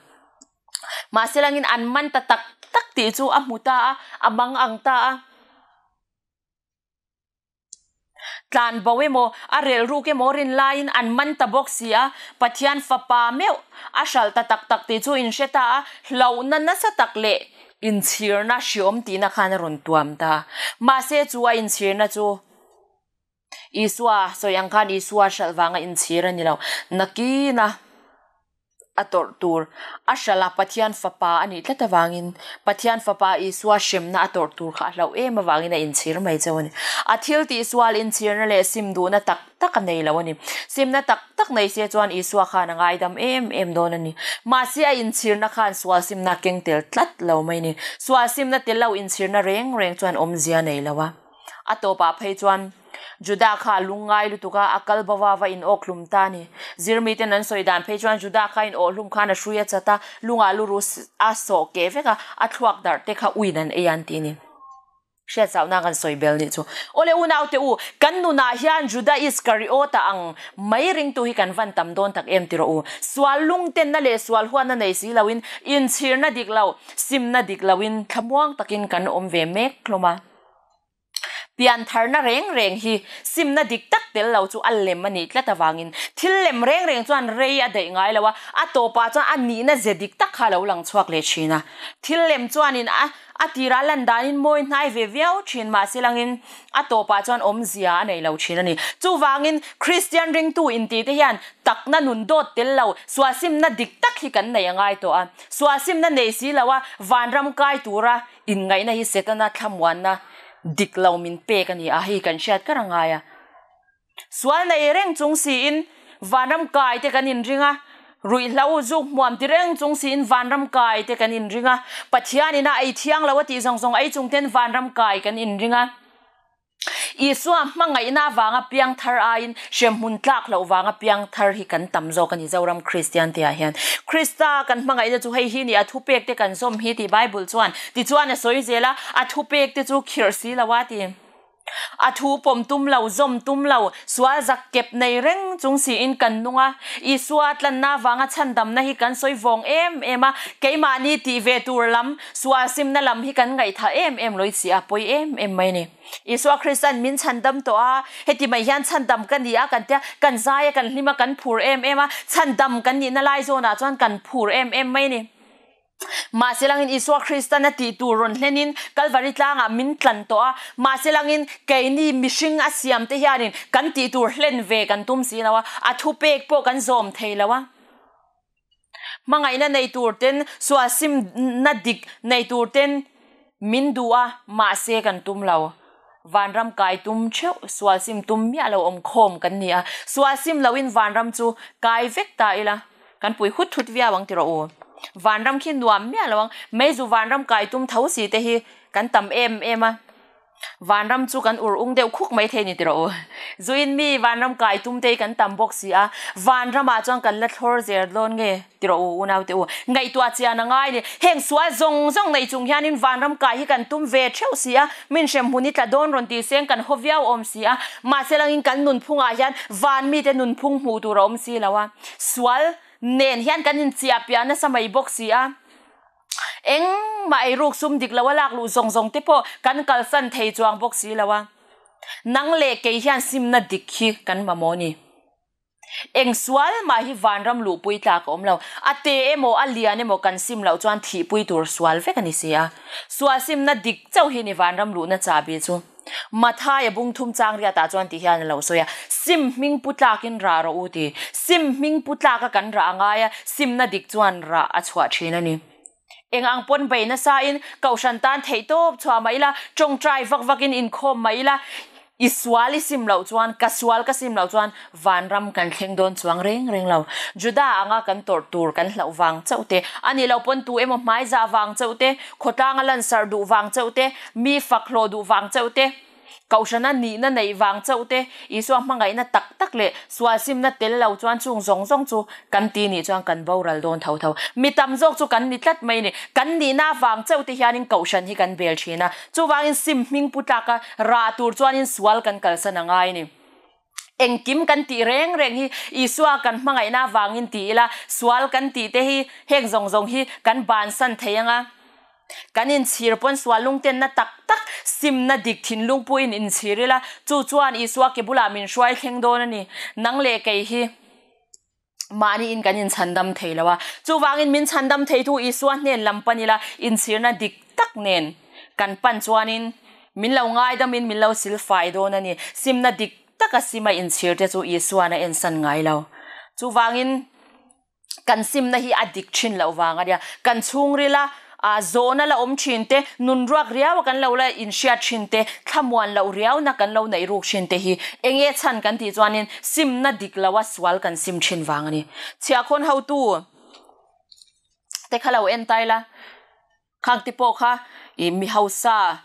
Mahse langin an man ta tak tak tih chu a hmu ta a, a mang ang ta a. Tlan bo emaw, a relh ruk emaw rin laiin an man ta bawk si a, Pathian fapa meuh a hralh ta tak tak tih chu in hre ta a, hlauhna nasa tak leh inchhirna hriawm tihna khan a rawn tuam ta. Mahse chu a inchhirna chu Isua sawi ang khan Isua hralh vanga inchhir a ni lo. Nakina. a tawrh tur a hralh a, Pathian fapa a nih tlat avangin Pathian fapa Isua hremna a tawrh tur kha a hlauh em avangin a inchhir mai chauh a ni. A thil tih sual inchhirna leh sim duhna tak tak a nei lo a ni. Simna tak tak nei se chuan Isua khan a ngaidam em em dawn a ni. Mahse a inchhirna khan sual simna a keng tel tlat lo mai a ni. Sual simna tel lo inchhirna reng reng chuan awmzia nei lo a. A tawpah phei chuan Juda kha a lungngai lutuk a, a kal bova va in awkhlum ta a ni. Zirmiten an sawi dan phei chuan Juda kha in awhhlum khan a hrui a chat a, lungah lu ru a sawh keh vek a, a thluak darh te kha uin an ei a an ti a ni. Hriat zauhna kan sawi bel nih chu. Awle unaute u, kan nunah hian Juda Iskariota ang mai ringtu hi kan van tam dawn tak em ti rawh u. Sual lungtenna leh sual huatna nei si loin, inchhirna dik lo, simna dik loin thlamuang takin kan awm ve mek hlawm a. Piantharna reng reng hi simna dik tak tel lo chu a lem a nih tlat avangin thil lem reng reng chuan rei a daih ngai lo a, a tawpah chuan a nihna ze dik tak kha a lo lang chhuak leh thin a. Thil lem chuanin a a tirah lan danin mawi hnai ve viau thin mahse langin a tawpah chuan awmzia a nei lo thin a ni. Chuvangin Kristian ringtu intih te hian takna nun dawt tel lo sualsimna dik tak hi kan nei a ngai tawh a. Sualsimna nei si lo a vanram kai tura Inngaihna hi Setana thlamuanna dik lo min pek a ni a, hei kan hriat kar a ngai a. Sual nei reng chung siin vanram kai te kan inring a, ruihhlo zuk hmuam ti reng chung siin vanram kai te kan inring a, Pathianin a ei thiang lo a tih zawng zawng ei chung ten vanram kai kan inring a. Isua hmangaihna avanga piang thar aiin hremhmun tlak loh vanga piang thar hi kan tam zawk a ni Zoram Kristian te ah hian. Krista kan hmangaihna chu hei hi ni a thupek te kan zawm hi tih Bible chuan tichuan a sawi zel a, a thupek te chu khirh si lo a ti. A thu pawm tum lo, zawm tum lo, sual zak kep nei reng chung siin kan nung a. Isua tlanna avanga chhandamna hi kan sawi vawng em em a, keimahni tih ve tur lam, sual simna lam hi kan ngaihthah em em lawih si a, pawi em em mai a ni. Isua Krista'n min chhandam tawh a, heti mai hian chhandam ka ni a kan tia, kan zai a, kan hlim a, kan phur em em a, chhandam kan nihna lai zawnah chuan kan phur em em mai a ni. Mahse langin Isua Krista'n a tih tur rawn hlenin Kalvari tlangah min tlan tawh a, mahse langin keini mihring a siam te hianin kan tih tur hlen ve kan tum si lo a, a thupek pawh kan zawm thei lo a. Hmangaihna nei tur ten, sual simna dik nei tur ten min duh a, mahse kan tum lo. Vanram kai tum theuh, sual sim tum miah lo awm khawm kan ni a, sual sim loin vanram chu kai vek ta ila, kan pui hut hut viau ang ti rawh u. Vanram khi nuam miah lo ang, meizu vanram kai tum tho si te hi kan tam em em a. Vanram chu kan ur ung deuh khuk mai thei ni tiraw u. Zuin mi vanram kai tum te hi kan tam bawk si a, vanramah chuan kan la thlawr zer dawn nge tiraw u unau te u. Ngaihtuah chian a ngai ni. Heng sual zawng zawng nei chung hianin vanram kai hi kan tum ve theuh si a, min hrem hun hi tla dawn rawn tih seng kan haw viau awm si a, mahse langin kan nunphungah hian van mite nunphung hmuh tur a awm si lo a, sual nen hian kan inchiah piah nasa mai bawk si a. Engmah eiruk sum dik lo a lak luh zawng zawng te pawh kan kalsan thei chuang bawk si lo a. Nang leh kei hian simna dik hi kan mamawh ni. Eng sual mah hi vanram luhpui tlak a awm lo. A te emaw a lian emaw kan sim loh chuan thihpui tur sual vek a ni si a. Sual simna dik chauh hi ni vanram luhna chahbi chu. Mathaia bung thum chang riatah chuan ti hian a lo sawi a, Sim hming pu tlakin rah rawh u ti. Sim hming pu tlaka kan rah a ngai a, simna dik chuan rah a chhuah thin a ni. Eng ang pawn bei nasain Kohhran tan theih tawp chhuah mah ila, tawngtai vak vakin inkhawm mah ila, i sual i sim loh chuan, ka sual ka sim loh chuan vanram kan thleng dawn chuang reng reng lo. Juda anga kan tawrh tur kan hlauh vang chauh te, a nih loh pawn tu emaw hmaizah vang chauh te, khawtlanga lansarh duh vang chauh te, Mi fak hlawh duh vang chauh te, Kohhrana nihna neih vang chauh te, Isua hmangaihna tak tak leh sual simna tel lo chuan chung zawng zawng chu kan ti nih chuan kan boral dawn tho tho. Mi tam zawk chu kan ni tlat mai ni. Kan nihna vang chauh te hianin Kohhran hi kan bel thin a. Chuvangin sim hming pu tlaka rah tur chuanin sual kan kalsan a ngai ni. Engkim kan tih reng reng hi Isua kan hmangaihna vangin ti ila, sual kan tih te hi heng zawng zawng hi kan bansan thei anga, kan inchhir pawn sual lungtenna tak tak simna dik thinlung puiin inchhir ila, chu chuan Isua ke bulah min hruai thleng dawn a ni. Nang leh kei hi mahni in kan inchhandam thei lo a, chuvangin min chhandam theitu Isua hnen lam pan ila inchhirna dik tak nen kan pan chuanin min lo ngaidamin min lo silfai dawn a ni. Simna dik taka sima inchhir te chu Isua'n a ensan ngai lo. Chuvangin kan simna hi a dik thin loh vang a nia. Kan chhungrila A zawhna la awm thin te, nun ruak riau a kan lo la inhriat thin te, thlamuan loh riauna kan lo neih ruk thin te hi enge chhan kan tih chuanin simna dik lo a sual kan sim thin vang a ni. Chhiahkhawn hotu te kha lo en tai la, khang te pawh kha i mi hausa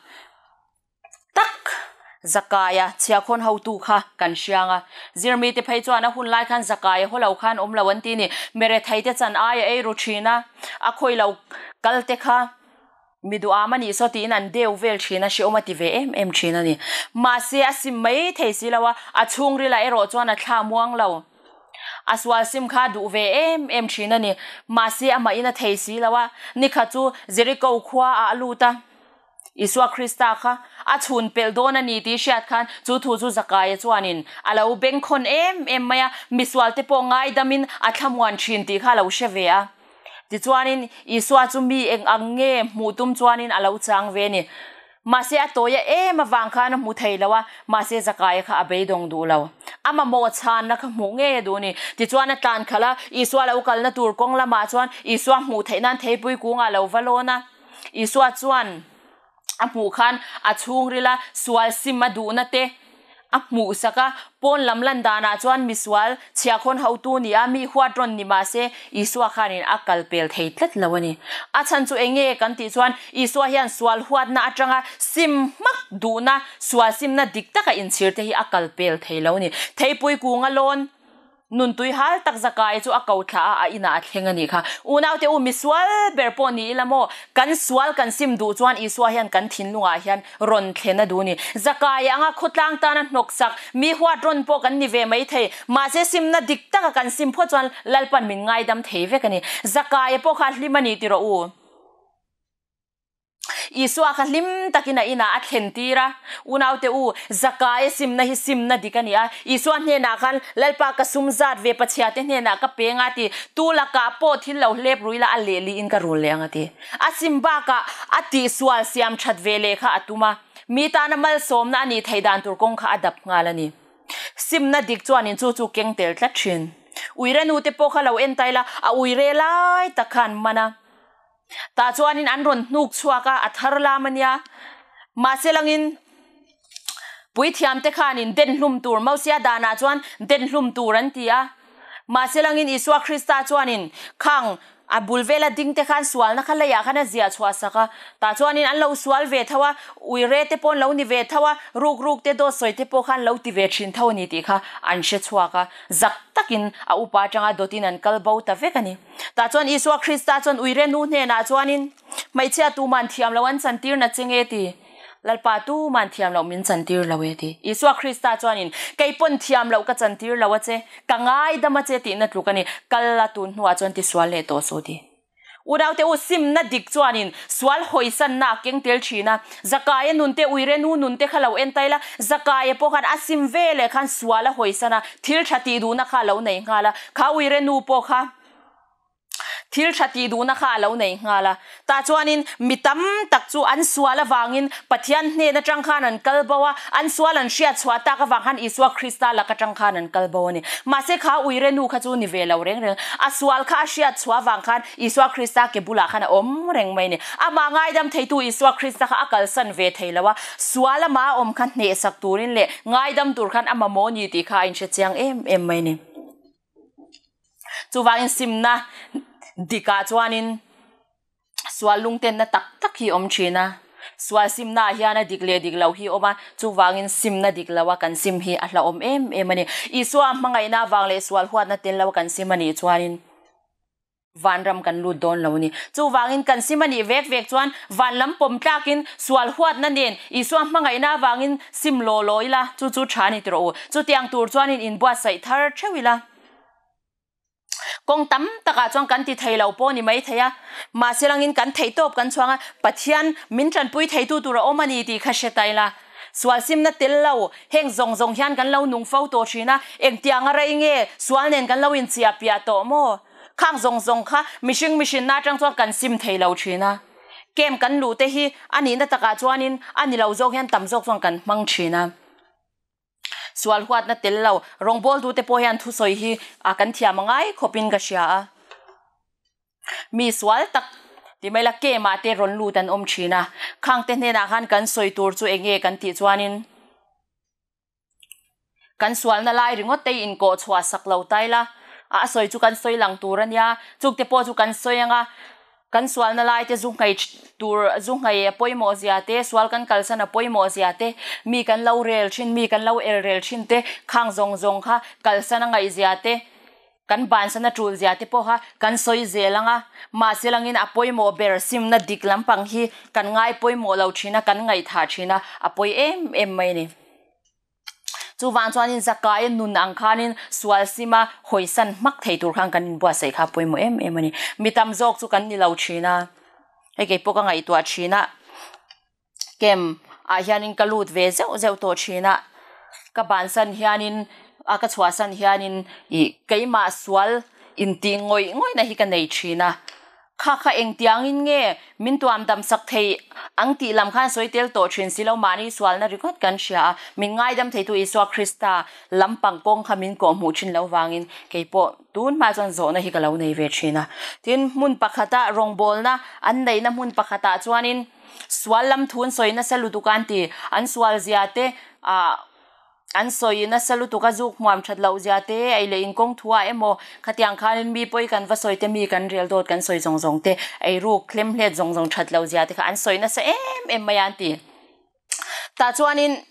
tak Zakaia chhiahkhawn hotu kha kan hriang a. Zirmite phei chuan a hun lai khan Zakaia haw lo khan awm lo an ti ni. Merethei te chan aia ei ru thin a, a khawi lo kal te kha. Mi duham a nih saw tiin an deu vel thin a, hrehawm a ti ve em em thin a ni. Mahse, a sim mai thei si lo a, a chhungril ah erawh chuan a thla muang lo. A sual sim kha a duh ve em em thin a ni. Mahse, amah in a thei si lo a, nikhat chu Jericho khua ah a lut a. Isua Krista kha a chhun pelh dawn a ni tih hriat khan chu thu chu Zakaia chuanin a lo bengkhawn em em mai a, misual te pawh ngaidamin a thlamuan thin tih kha a lo hre ve a. Tichuanin Isua chu mi eng ang nge hmuh tum chuanin a lo chang ve a ni. Mahse a tawia em avang khan a hmu thei lo a, mahse Zakaia kha a beidawng duh lo. A mamawh chhanna kha hmuh ngei a duh a ni. Tichuan a tlan khalh a, Isua lo kalna tur kawng lamah chuan Isua hmuh theih nan theipui kungah a lo va lawn a. Isua chuan a hmuh khan a chhungrila sual sim a duhna te a hmuhsak a, pawn lam lan danah chuan misual chhiahkhawn hotu ni a, mi huat rawn ni mah se Isua khanin a kal pel thei tlat lo a ni. A chhan chu eng nge kan tih chuan Isua hian sual huatna atanga sim hmak duhna, sual simna dik taka inchhir te hi a kal pel thei lo a ni. Theipui kunga lawn. Nuntui hal tak Zakai chu a ko thlah a, a inah a thleng a nih kha. Unaute u, misual ber pawh ni ila maw? Kan sual kan sim duh chuan Isua hian kan thinlungah hian rawn thlen a duh ni. Zakai anga khawtlang tana hnawksak, mi huat rawn pawh kan ni ve mai thei. Mahse simna dik taka kan sim phawt chuan Lalpan min ngaidam thei vek a ni. Zakaia pawh kha a hlim a ni ti rawh u. Isua kha hlim takin a inah a thlen tir a, Unaute u, Zakaia simna hi simna dik a ni a. Isua hnenah khan, Lalpa ka sum zat ve Pathiate hnenah ka peng a ti. Tu lakah pawh thil lo hlep rui la, a lehliin ka rul leh ang a ti. A sim bakah a tihsual siam that ve leh kha a tum a, mi tana malsawmna a nih theih dan tur kawng kha a dap nghal a ni. Simna dik chuanin chu chu keng tel tlat thin. Uire nute pawh kha lo en ta ila, a uire lai tak kha an man a. Tah chuanin an rawn hnuk chhuak a, a thar lam a nia. Mahse langin puithiamte khanin den hlum tur, Mosia danah chuan den hlum tur an ti a. Mahse langin Isua Krista chuanin khang a bul vela dingte khan sualna kha leiah khan a ziah chhuah sak a. Tah chuanin an lo sual ve tho a, uire te pawh an lo ni ve tho a, ruk ruk te dawt sawi te pawh khan lo ti ve thin tho a ni tih kha an hre chhuak a. Zak takin a upa atanga dawtin an kal bo ta vek a ni. Tah chuan Isua Krista chuan uire nu hnenah chuanin, Hmeichhia tuman thiam lo an chantir na che nge ti? Lalpa tuman thiam loh min chantir lo e ti. Isua Krista chuanin, Kei pawn thiam loh ka chantir lo a che, ka ngaidam a che tihna tluk a ni, kal la tun hnuah chuan tisual leh tawh suh ti. Unaute u, simna dik chuanin sual hawisanna a keng tel thin a, Zakaia nunte uire nu nunte kha lo en ta ila, Zakaia pawh khan a sim ve leh khan sual a hawisan a, thil tha tih duhna kha a lo nei nghal a, kha uire nu pawh kha thil tha tih duhna kha a lo nei nghal a. Tah chuanin mi tam tak chu an sual avangin Pathian hnen atang khan an kal bo a, an sual an hriat chhuah tak avang khan Isua Krista lak atang khan an kal bo a ni. Mahse kha uire nu kha chu ni ve lo reng reng. A sual kha a hriat chhuah avang khan Isua Krista ke bulah khan a awm reng mai a ni. Amah ngaidam theitu Isua Krista kha a kalsan ve thei lo a, sual amah a awm kha hnehsak turin leh ngaidam tur khan a mamawh a ni tih kha a inhre chiang em em mai a ni. Chuvangin simna dikah chuanin sual lungtenna tak tak hi awm thin a, sual simnaah hian a dik leh dik lo hi awm a, chuvangin simna dik lo a kan sim hi a hlauhawm em em a ni. Isua hmangaihna avang leh sual huatna tel lo a kan sim a nih chuanin vanram kan lut dawn lo a ni. Chuvangin kan sim a nih vek vek chuan van lam pawm tlakin sual huatna nen Isua hmangaihna avangin sim law law ila, chu chu tha a ni tawh u. Chutiang tur chuanin inbuatsaih thar theuh ila. Kawng tam takah chuan kan ti thei lo pawh ni mai thei a, mahse langin kan theih tawp kan chhuang a, Pathian min tanpui theitu tur a awm a ni tih kha hre ta ila. Sual simna tel lo, heng zawng zawng hian kan lo nung fo tawh thin a, engtiang a rei nge sual nen kan lo inchiah piah tawh maw? Khang zawng zawng kha mihring mihrinna atang chuan kan sim thei lo thin a, camp kan luh te hi a nihna takah chuanin a ni lo zawk hian tam zawk chuan kan hmang thin a. Sual huatna tel lo, rawngbawltute pawh hian thusawi hi a kan thiam a ngai khawpin ka hria a. Mi sual tak ti mai la kemah te rawn lut an awm thin a, khangte hnenah khan kan sawi tur chu eng nge kan tih chuanin kan sualna lai ringawt te hi inkawh chhuah sak lo ta ila, a sawi chu kan sawi lang tur a nia, chukte pawh chu kan sawi ang a. Kan sualna lai te zu nghei tur zu nghei a pawimawh zia te, sual kan kalsan a pawimawh zia te, mi kan lo rel thin, mi kan lo el rel thin te, khang zawng zawng kha kalsan a ngaih zia te. Kan bansan a tul zia te pawh kha kan sawi zel ang a, mahse langin a pawimawh ber simna dik lampang hi kan ngai pawimawh lo thin a, kan ngaihthah thin a, a pawi em em mai a ni. Chuvang chuanin Zakaia nun ang khanin sual sima hawisan hmak thei tur khan kan inbuatsaih kha a pawimawh em em a ni. Mi tam zawk chu kan ni lo thin a, hei kei pawh ka ngaihtuah thin a, camp ah hianin ka lut ve zeuh zeuh tawh thin a, ka bansan hianin a ka chhuahsan hianin ih keimah sual intih ngawih ngawihna hi ka nei thin a. Kha kha engtiangin nge min tuam dam sak thei ang tih lam khan sawi tel tawh thin si lo, mahni sualna ringawt kan hria a, min ngaidam theitu Isua Krista lampang kawng kha min kawhhmuh thin lo vangin kei pawh tun hma chuan zawhna hi ka lo nei ve thin a. Tin, hmun pakhata rawngbawlna an neihna hmun pakhatah chuanin sual lam thu an sawi nasa lutuk a an ti, an sual zia te ah An sawi nasa lutuk a zuk hmuam that loh zia te, ei leh inkawng thuah emaw khatiang khanin mi pawi kan va sawi te, mi kan rel dawt kan sawi zawng zawng te, eiruk hlem hlet zawng zawng that loh zia te kha an sawi nasa em em mai a an ti. Tah chuanin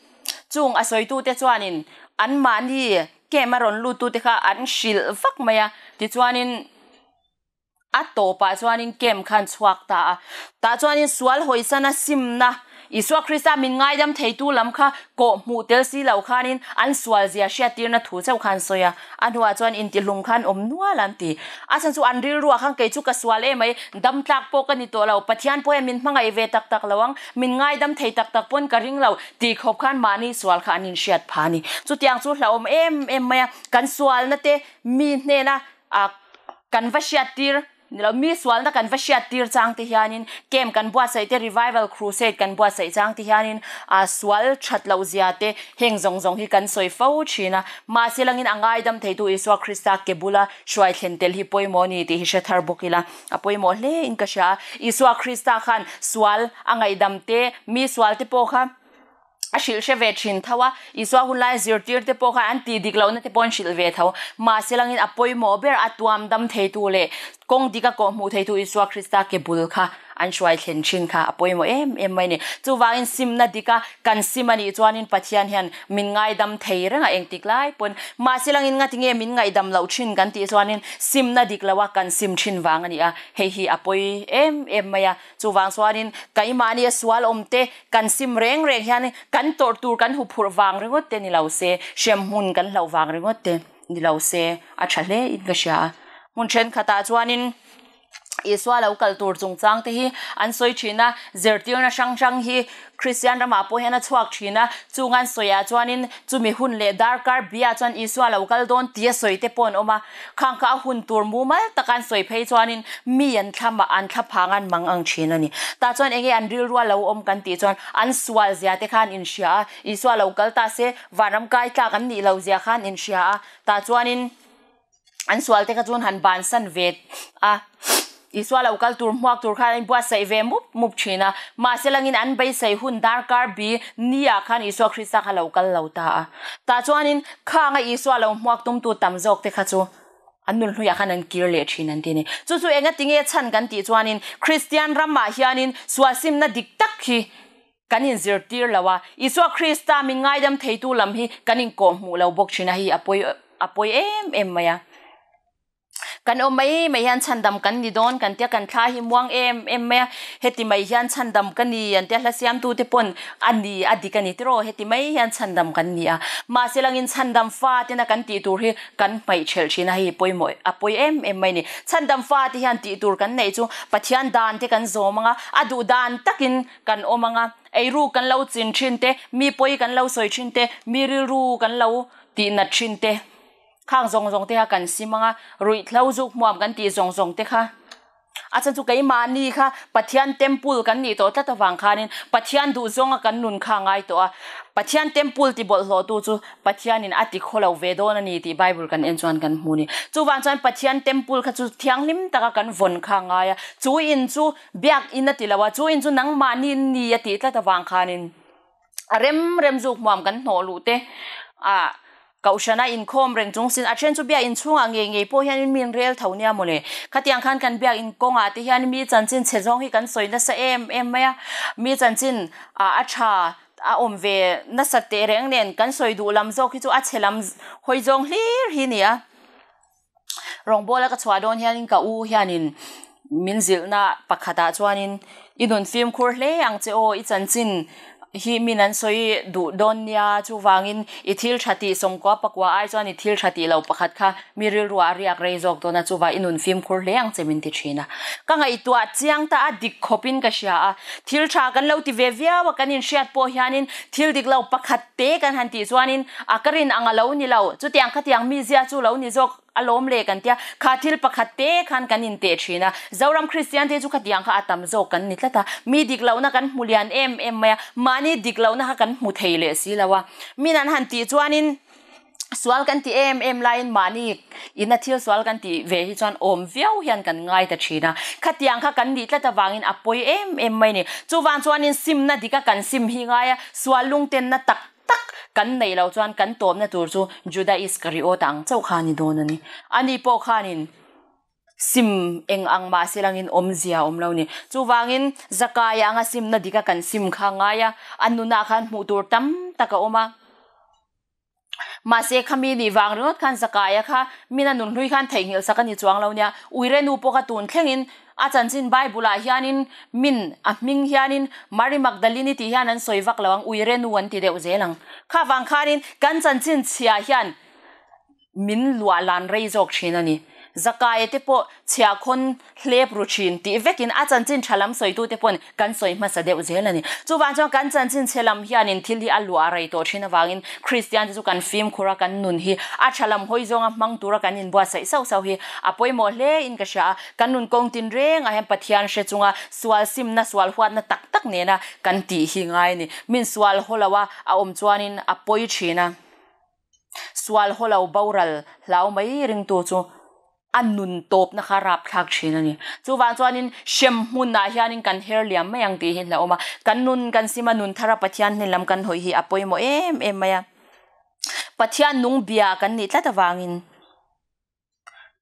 chung a sawitute chuanin anmahni camp a rawn luttute kha an hrilh vak mai a, tichuanin A tawpah chuanin camp khan chhuak ta a. Tah chuanin sual hawisana simna, Isua Krista min ngaidam theitu lam kha kawh hmuh tel si lo khanin an sualzia hriattirna thu chauh khan sawi a. A hnuah chuan intihlum khan awm nual an ti. A chhan chu an rilruah khan kei chu ka sual em mai, dam tlak pawh ka ni tawh lo, Pathian pawh hian min hmangaih ve tak tak lo ang, min ngaidam thei tak tak pawn ka ring lo tih khawp khan mahni sual kha an inhriat phah a ni. Chutiang chu hlauhawm em em mai a, kan sualna te mi hnena A kan va hriat tir ni lo, mi sualna kan va hriat tir chang te hianin camp kan buatsaih te, revival crusade kan buatsaih chang te hianin a sual that loh zia te heng zawng zawng hi kan sawi fo thin a. Mahse langin a ngaidam theitu Isua Krista ke bula hruai thlen tel hi pawimawh a ni tih hi hre thar bawk ila a pawimawh hle in ka hria a. Isua Krista khan sual a ngaihdam te, mi sual te pawh kha A hrilh hre ve thin tho a, Isua hun laia zirtir te pawh khan an tih dik lohna te pawh an hrilh ve tho. Mahse langin a pawimawh ber a tuam dam theitu leh kawng dik a kawh hmuh theitu Isua Krista ke bul kha an hruai thlen thin kha a pawimawh em em mai a ni. Chuvangin simna dik a kan sim a nih chuanin Pathian hian min ngaidam thei reng a engtik lai pawn. Mahse langin ngatinge min ngaihdam loh thin kan tih chuanin simna dik loha kan sim thin vang a ni a, hei hi a pawi em em mai a. Chuvang chuanin keimahni a sual awm te kan sim reng reng hian kan tawrh tur kan hu phurh vang ringawt te ni lo se, hremhmun kan hlauh vang ringawt te ni lo se a tha hle in ka hria a. Hmun thenkhatah chuanin Isua lo kal tur chungchang te hi an sawi thin a, zirtirna hrang hrang hi Kristian ramah pawh hian a chhuak thin a, chung an sawiah chuanin chumi hun leh darkar biah chuan Isua lo kal dawn tia sawi te pawh an awm a. Khang kha a hun tur mumal taka an sawi phei chuanin mi an thla mah an thla phang an mang ang thin a ni. Tah chuan enge an rilrua lo awm kan tih chuan an sual zia te khan inhria a, Isua lo kal ta se vanram kai tlak an nih loh zia khan inhria a, tah chuanin an sual te kha chuan han bansan ve a. Isua lo kal tur hmuak tur khan an inbuatsaih ve mup mup thin a, mahse langin an beisei hun darkar bi ni ah khan Isua Krista kha lo kal lo ta a. Tah chuanin khanga Isua lo hmuak tumtu tam zawk te kha chu an nun hluiah khan an kir leh thin an ti a ni. Chu chu enga tinge chhan kan tih chuanin Kristian ramah hianin sualsimna dik tak hi kan inzirtir lo a, Isua Krista min ngaidam theitu lam hi kan inkawhhmuh lo bawk thin a, hei a pawi a pawi em em mai a. Kan awm mai mai hian chhandam kan ni dawn kan tia kan thla hi muang em em mai a, heti mai hian chhandam ka ni an tia hla siamtute pawn a ni a dik a ni tiraw heti mai hian chhandam kan ni a, mahse langin chhandam fa tena kan tih tur hi kan hmaih thelh thin a, hei pawimawh a pawi em em mai a ni. Chhandam fa te hian tih tur kan neih chu Pathian dan te kan zawm ang a, a duh dan takin kan awm ang a, eiru kan lo chin thin te, mi pawi kan lo sawi thin te, mi rilru kan lo tihnat thin te. Khang zawng zawng te kha kan sim ang a, ruihhlo zuk hmuam kan tih zawng zawng te kha a chhan chu keimahni kha Pathian temple kan nih tawh tlat avang khanin Pathian duh zawnga kan nun kha a ngai tawh a, Pathian temple ti bawlhhlawhtu chu Pathianin a ti khaw lo ve dawn a ni tih Bible kan en chuan kan hmu a ni. Chuvang chuan Pathian temple kha chu thianghlim taka kan vawn kha a ngai a, chu in chu biakin a ti lo a, chu in chu nangmahni ni a tih tlat avang khanin a rem rem zuk hmuam kan hnawh luh te ah Kohhrana inkhawm reng chung sin a then chu biak inchhungah ngei ngei pawh hianin mi in rel tho nia mawle. Khatiang khan kan biak inkawngah te hian mi chanchin chhe zawng hi kan sawi nasa em em mai a, mi chanchin ah a tha a awm ve nasa teh reng nen kan sawi duh lam zawk hi chu a chhe lam hawi zawng hlir hi nia. Rawngbawla ka chhuah dawn hianin ka u hianin min zilhna pakhatah chuanin i nun fimkhur hle ang che aw, i chanchin hi min an sawi duh dawn nia, chuvangin i thil tha tih sawmkua pakua ai chuan i thil tha tih lo pakhat kha mi rilruah a riak rei zawk dawn a, chuvah i nun fimkhur hle ang che min ti thin a. Ka ngaihtuah chiang ta a, dik khawpin ka hria a, thil tha kan lo ti ve viau a, kan inhriat pawh hianin thil dik lo pakhat te kan han tih chuanin a ka rin ang a lo ni lo, chutiang khatiang mizia chu lo ni zawk a lawm le kan tia, kha thil pakhat te khan kan inteh thin a, Zoram Kristian te chu khatiang kha a tam zawk kan ni tlat a, mi dik lohna kan hmu lian em em mai a, mahni dik lohna kha kan hmu thei leh si lo a, min an han tih chuanin sual kan ti em em laiin mahni ina thil sual kan tih ve hi chuan awm viau hian kan ngai ta thin a, khatiang kha kan nih tlat avangin a pawi em em mai a ni. Chuvang chuanin simna dika kan sim hi ngai a, sual lungtenna tak tak kan neih loh chuan kan tawpna tur chu Juda Iskariota ang chauh kha a ni dawn a ni. Ani pawh khanin sim eng ang mah se langin awmzia a awm lo ni. Chuvangin Zakaia anga simna dika kan sim kha ngai a, a nunah khan hmuh tur tam tak a awm a. Mahse khami nih vang ringawt khan Zakaia kha mina nun hlui khan theihnghilh sak a ni chuang lo nia. Uire nu pawh kha tun thlengin a chanchin Bible ah hianin min a hming hianin Mary Magdalene tih hian an sawi vak lo ang, Uire nu an ti deuh zel ang. Kha vang khanin kan chanchin chhia hian min luah lan rei zawk thin a ni. Zakaia te pawh chhiahkhawn hlep ru thin tih vekin a chanchin tha lam sawitute pawn kan sawi hmasa deuh zel a ni. Chuvang chuan kan chanchin chhe lam hianin thil hi a luah rei tawh thin avangin Kristian te chu kan fimkhur a, kan nun hi a tha lam hawi zawnga hmang tura kan inbuatsaih sauh sauh hi a pawimawh hle in ka hria a. Kan nun kawng tin rengah hian Pathian hre chunga sual simna, sual huatna tak tak nena kan tih hi ngai a ni. Min sual haw lo a, a awm chuanin a pawi thin a. Sual haw lo boral hlau mai ringtu chu a nun tawpna kha rapthlak thin a ni. Chuvang chuanin hrem hmunah hianin kan her liam mai ang tih hi hlauhawm a. Kan nun kan sima nun thara Pathian hnen lam kan hawi hi a pawimawh em em mai a. Pathian nung bia kan nih tlat avangin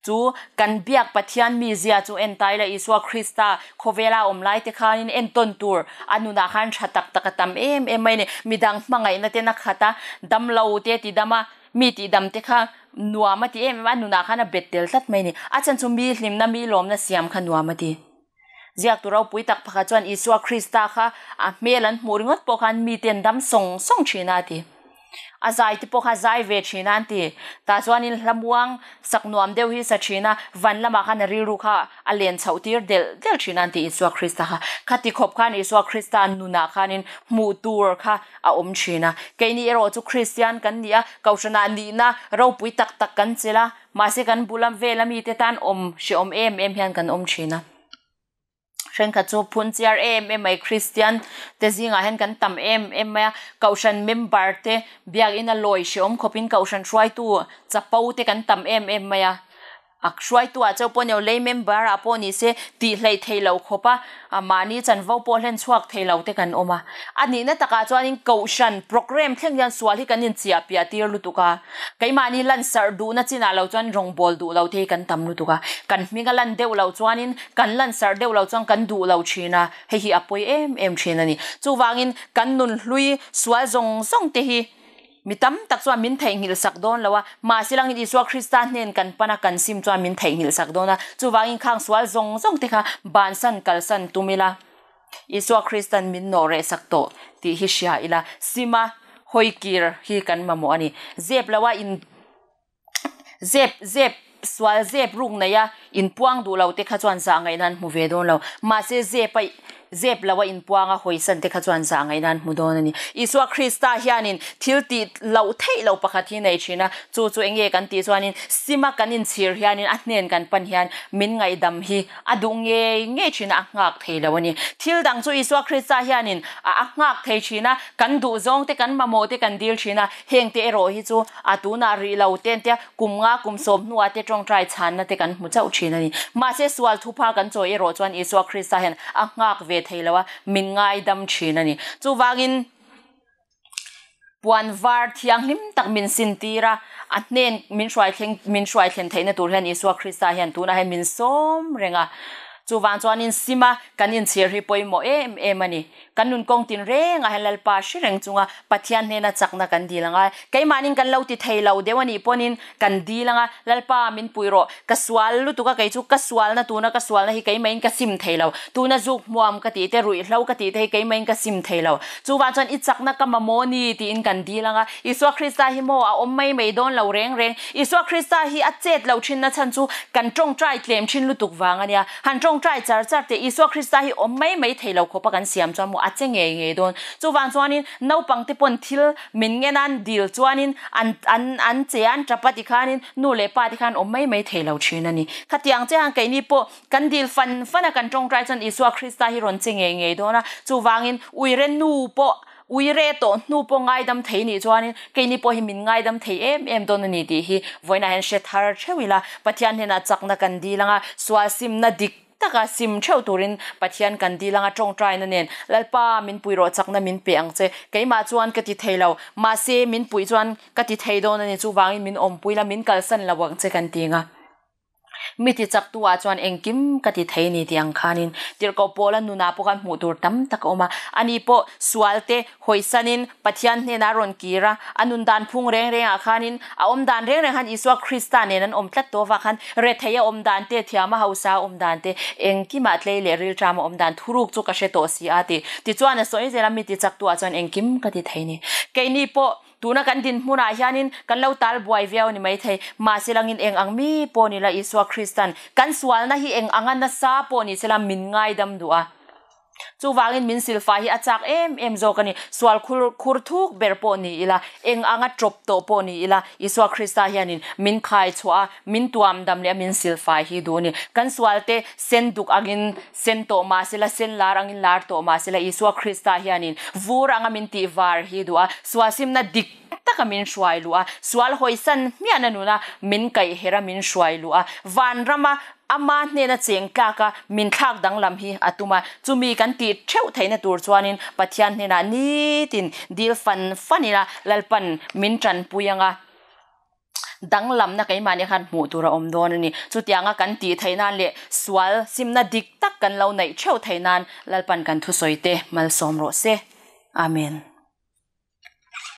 chu kan biak Pathian mizia chu en tai la Isua Krista khawvela awm lai te khanin entawn tur a nunah khan tha tak tak a tam em em mai a ni. Midang hmangaihna ten a khat a, damlo te ti dam a, mi tih dam te kha nuam a ti em em a, a nunah khan a bet tel tlat mai a ni. A chhan chu mi hlimna, mi lawmna siam kha nuam a ti. Ziaktu ropui tak pakhat chuan Isua Krista kha a hmel an hmuh ringawt pawh khan mite an dam sawng sawng thin a ti. A zai te pawh kha zai ve thin a an ti. Tah chuanin hlamuang sak nuam deuh hi sa thin a, van lamah khan a rilru kha a len chhoh tir delh delh thin a an ti Isua Krista kha. Khati khawp khan Isua Krista nunah khanin hmuh tur kha a awm thin a. Keini erawh chu Kristian kan ni a, Kohhranah nihna ropui tak tak kan chelh a, Mahse kan bula vela mite tan awm hreawm em em hian kan awm thin a. Thenkhat chu phun chiar em em mai Kristian te zingah hian kan tam em em mai a, Kohhran member te biakina lawi hreawm khawpin Kohhran hruaitu chapo te kan tam em em mai a. A hruaitu ah chauh pawh ni lo lei member ah pawh ni se tih hleih theih loh khawp a mahni chanvo pawh hlen chhuak thei lo te kan awm a. A nihna takah chuanin Kohhran programme thleng hian sual hi kan inchiah piah tir lutuk a. Keimahni lansarh duhna chinah lo chuan rawngbâwl duh lo te hi kan tam lutuk a, kan hming a lan deuh loh chuanin kan lansarh deuh loh chuan kan duh lo thin a, hei hi a pawi em em thin a ni. Chuvangin kan nun hlui sual zawng zawng te hi mi tam tak chuan min theihnghilh sak dawn lo a, mahse langin Isua Krista hnen kan pan a kan sim chuan min theihnghilh sak dawn a, chuvangin khang sual zawng zawng te kha bansan kalsan tum ila. Isua Kristan min nawh reh sak tawh tih hi hria ila, sima hawi kir hi kan mamawh a ni. Zep loa in zep zep sual zep ruk nei a inpuang duh lo te kha chuan zah ngaihna an hmu ve dawn lo. Mahse zep a zep loa inpuang a hawisan te kha chuan zah ngaihna an hmu dawn a ni. Isua Krista hianin thil tih loh theih loh pakhat hi nei thin a, chu chu enge kan tih chuanin sima kan inchhir hianin a hnen kan pan hian min ngaihdam hi A duh ngei ngei thin a, a nghak thei lo a ni. Thil dang chu Isua Krista hianin a a nghak thei thin a, kan duh zawng te, kan mamawh te kan dil thin a, heng te erawh hi chu a tunah rih lo te an tia, kum nga kum sawm hnuah te tawngtai chhanna te kan hmu chauh thin a ni. Mahse sual thupha kan chawi erawh chuan Isua Krista hian a nghak ve thei lo a, min ngaidam thin a ni. Chuvangin. Puan var thianghlim tak min sintir a, a hnen min hruai thleng min hruai thlen theihna tur hian Isua Krista hian tunah hian min sawm reng a. Chuvang chuanin sima kan inchhir hi pawimawh em em a ni. Kan nun kawng tin reng ah hian Lalpa hre reng chunga Pathian hnena chakna kan dil angai. Keimahnin kan lo ti thei lo deuh a nih pawnin kan dil anga, Lalpa min pui rawh, ka sual lutuk a kei chu ka sualna tuna ka sualna hi keimahin ka sim thei lo, tuna zuk hmuam ka tih te, ruihhlo ka tih te hi keimahin ka sim thei lo. Chuvang chuan i chakna ka mamawh ni tiin kan dil anga, Isua Krista hi maw a awm mai mai dawn lo reng reng. Isua Krista hi a chet lo thinna chhan chu kan tawngtai tlem thin lutuk vang a nia. Han tawngtai char char teh Isua Krista hi awm mai mai thei lo khawp a kan siam chuan maw a che ngei ngei dawn. Chuvang chuanin naupang te pawn thil min ngen an dil chuanin an an an che an tap a tikhanin nu leh pa te khan awm mai mai thei lo thin a ni. Khatiang che han keini pawh kan dil fan fan a kan tawngtai chuan Isua Krista hi rawn che ngei ngei dawn a. Chuvangin uire nu pawh Ui re tawh hnu pawh ngaidam thei nih chuanin keini pawh hi min ngaidam thei em em dawn a ni tih hi vawiinah hian hre thar theuh ila, Pathian hnenah chakna kan dil anga sual simna dik taka sim theuh turin Pathian kan dil anga tawngtaina nen Lalpa min pui rawh chakna min pe ang che, keimah chuan ka ti thei lo, mahse min puih chuan ka ti thei dawn a ni, chuvangin min awmpui la min kalsan lo ang che kan ti anga. Mi ti chak tu ah chuan engkim ka ti thei ni tih ang khanin tirhkoh Paula nunah pawh khan hmuh tur tam tak a awm a. Ani pawh sual te hawisanin Pathian hnenah a rawn kir a, a nun dan phung reng rengah khanin a awm dan reng reng khan Isua Krista nen an awm tlat tawh avang khan rethei a awm dan te, thiam a hausa a awm dan te, engkimah tlei leh rilṭam a awm dan thuruk chu ka hre tawh si a ti. Tichuan a sawi zel a, mi ti chak tu ah chuan engkim ka ti thei ni. Keini pawh Tuna kan dinhmunah hianin kan lo tal buai viau a ni maithei. Mahse langin eng ang mi pawh ni la Isua Kristan kan sualna hi eng anga nasa pawh ni sela min ngaidam duh a. Chuvangin min silfai hi a chak em em zawk a ni. Sual khur khur thuk ber pawh ni ila, eng anga tawp tawh pawh ni ila Isua Krista hianin min khai chhuah a, min tuam dam leh a min silfai hi duh a ni. Kan sualte sen duk angin Sen tawh mah sela, sen lar angin lar tawh mah sela, Isua Krista hianin vur anga min tih var hi duh a, sualsimna dik taka min hruai luh a, sual hawisan hmiahna nuna min kaih her a min hruai luh a, vanrama ama hnena cheng tlaka min thlak danglam hi a tum a, chumi kan tih theuh theihna tur chuanin Pathian hnenah nitin dil fan fan ila Lalpan min tanpui anga. Danglamna keimahni khan hmuh tur a awm dawn a ni. Chutianga kan tih theih nan leh sual simna dik tak kan lo neih theuh theih nan Lalpan kan thusawi te malsawm rawh se. Amen.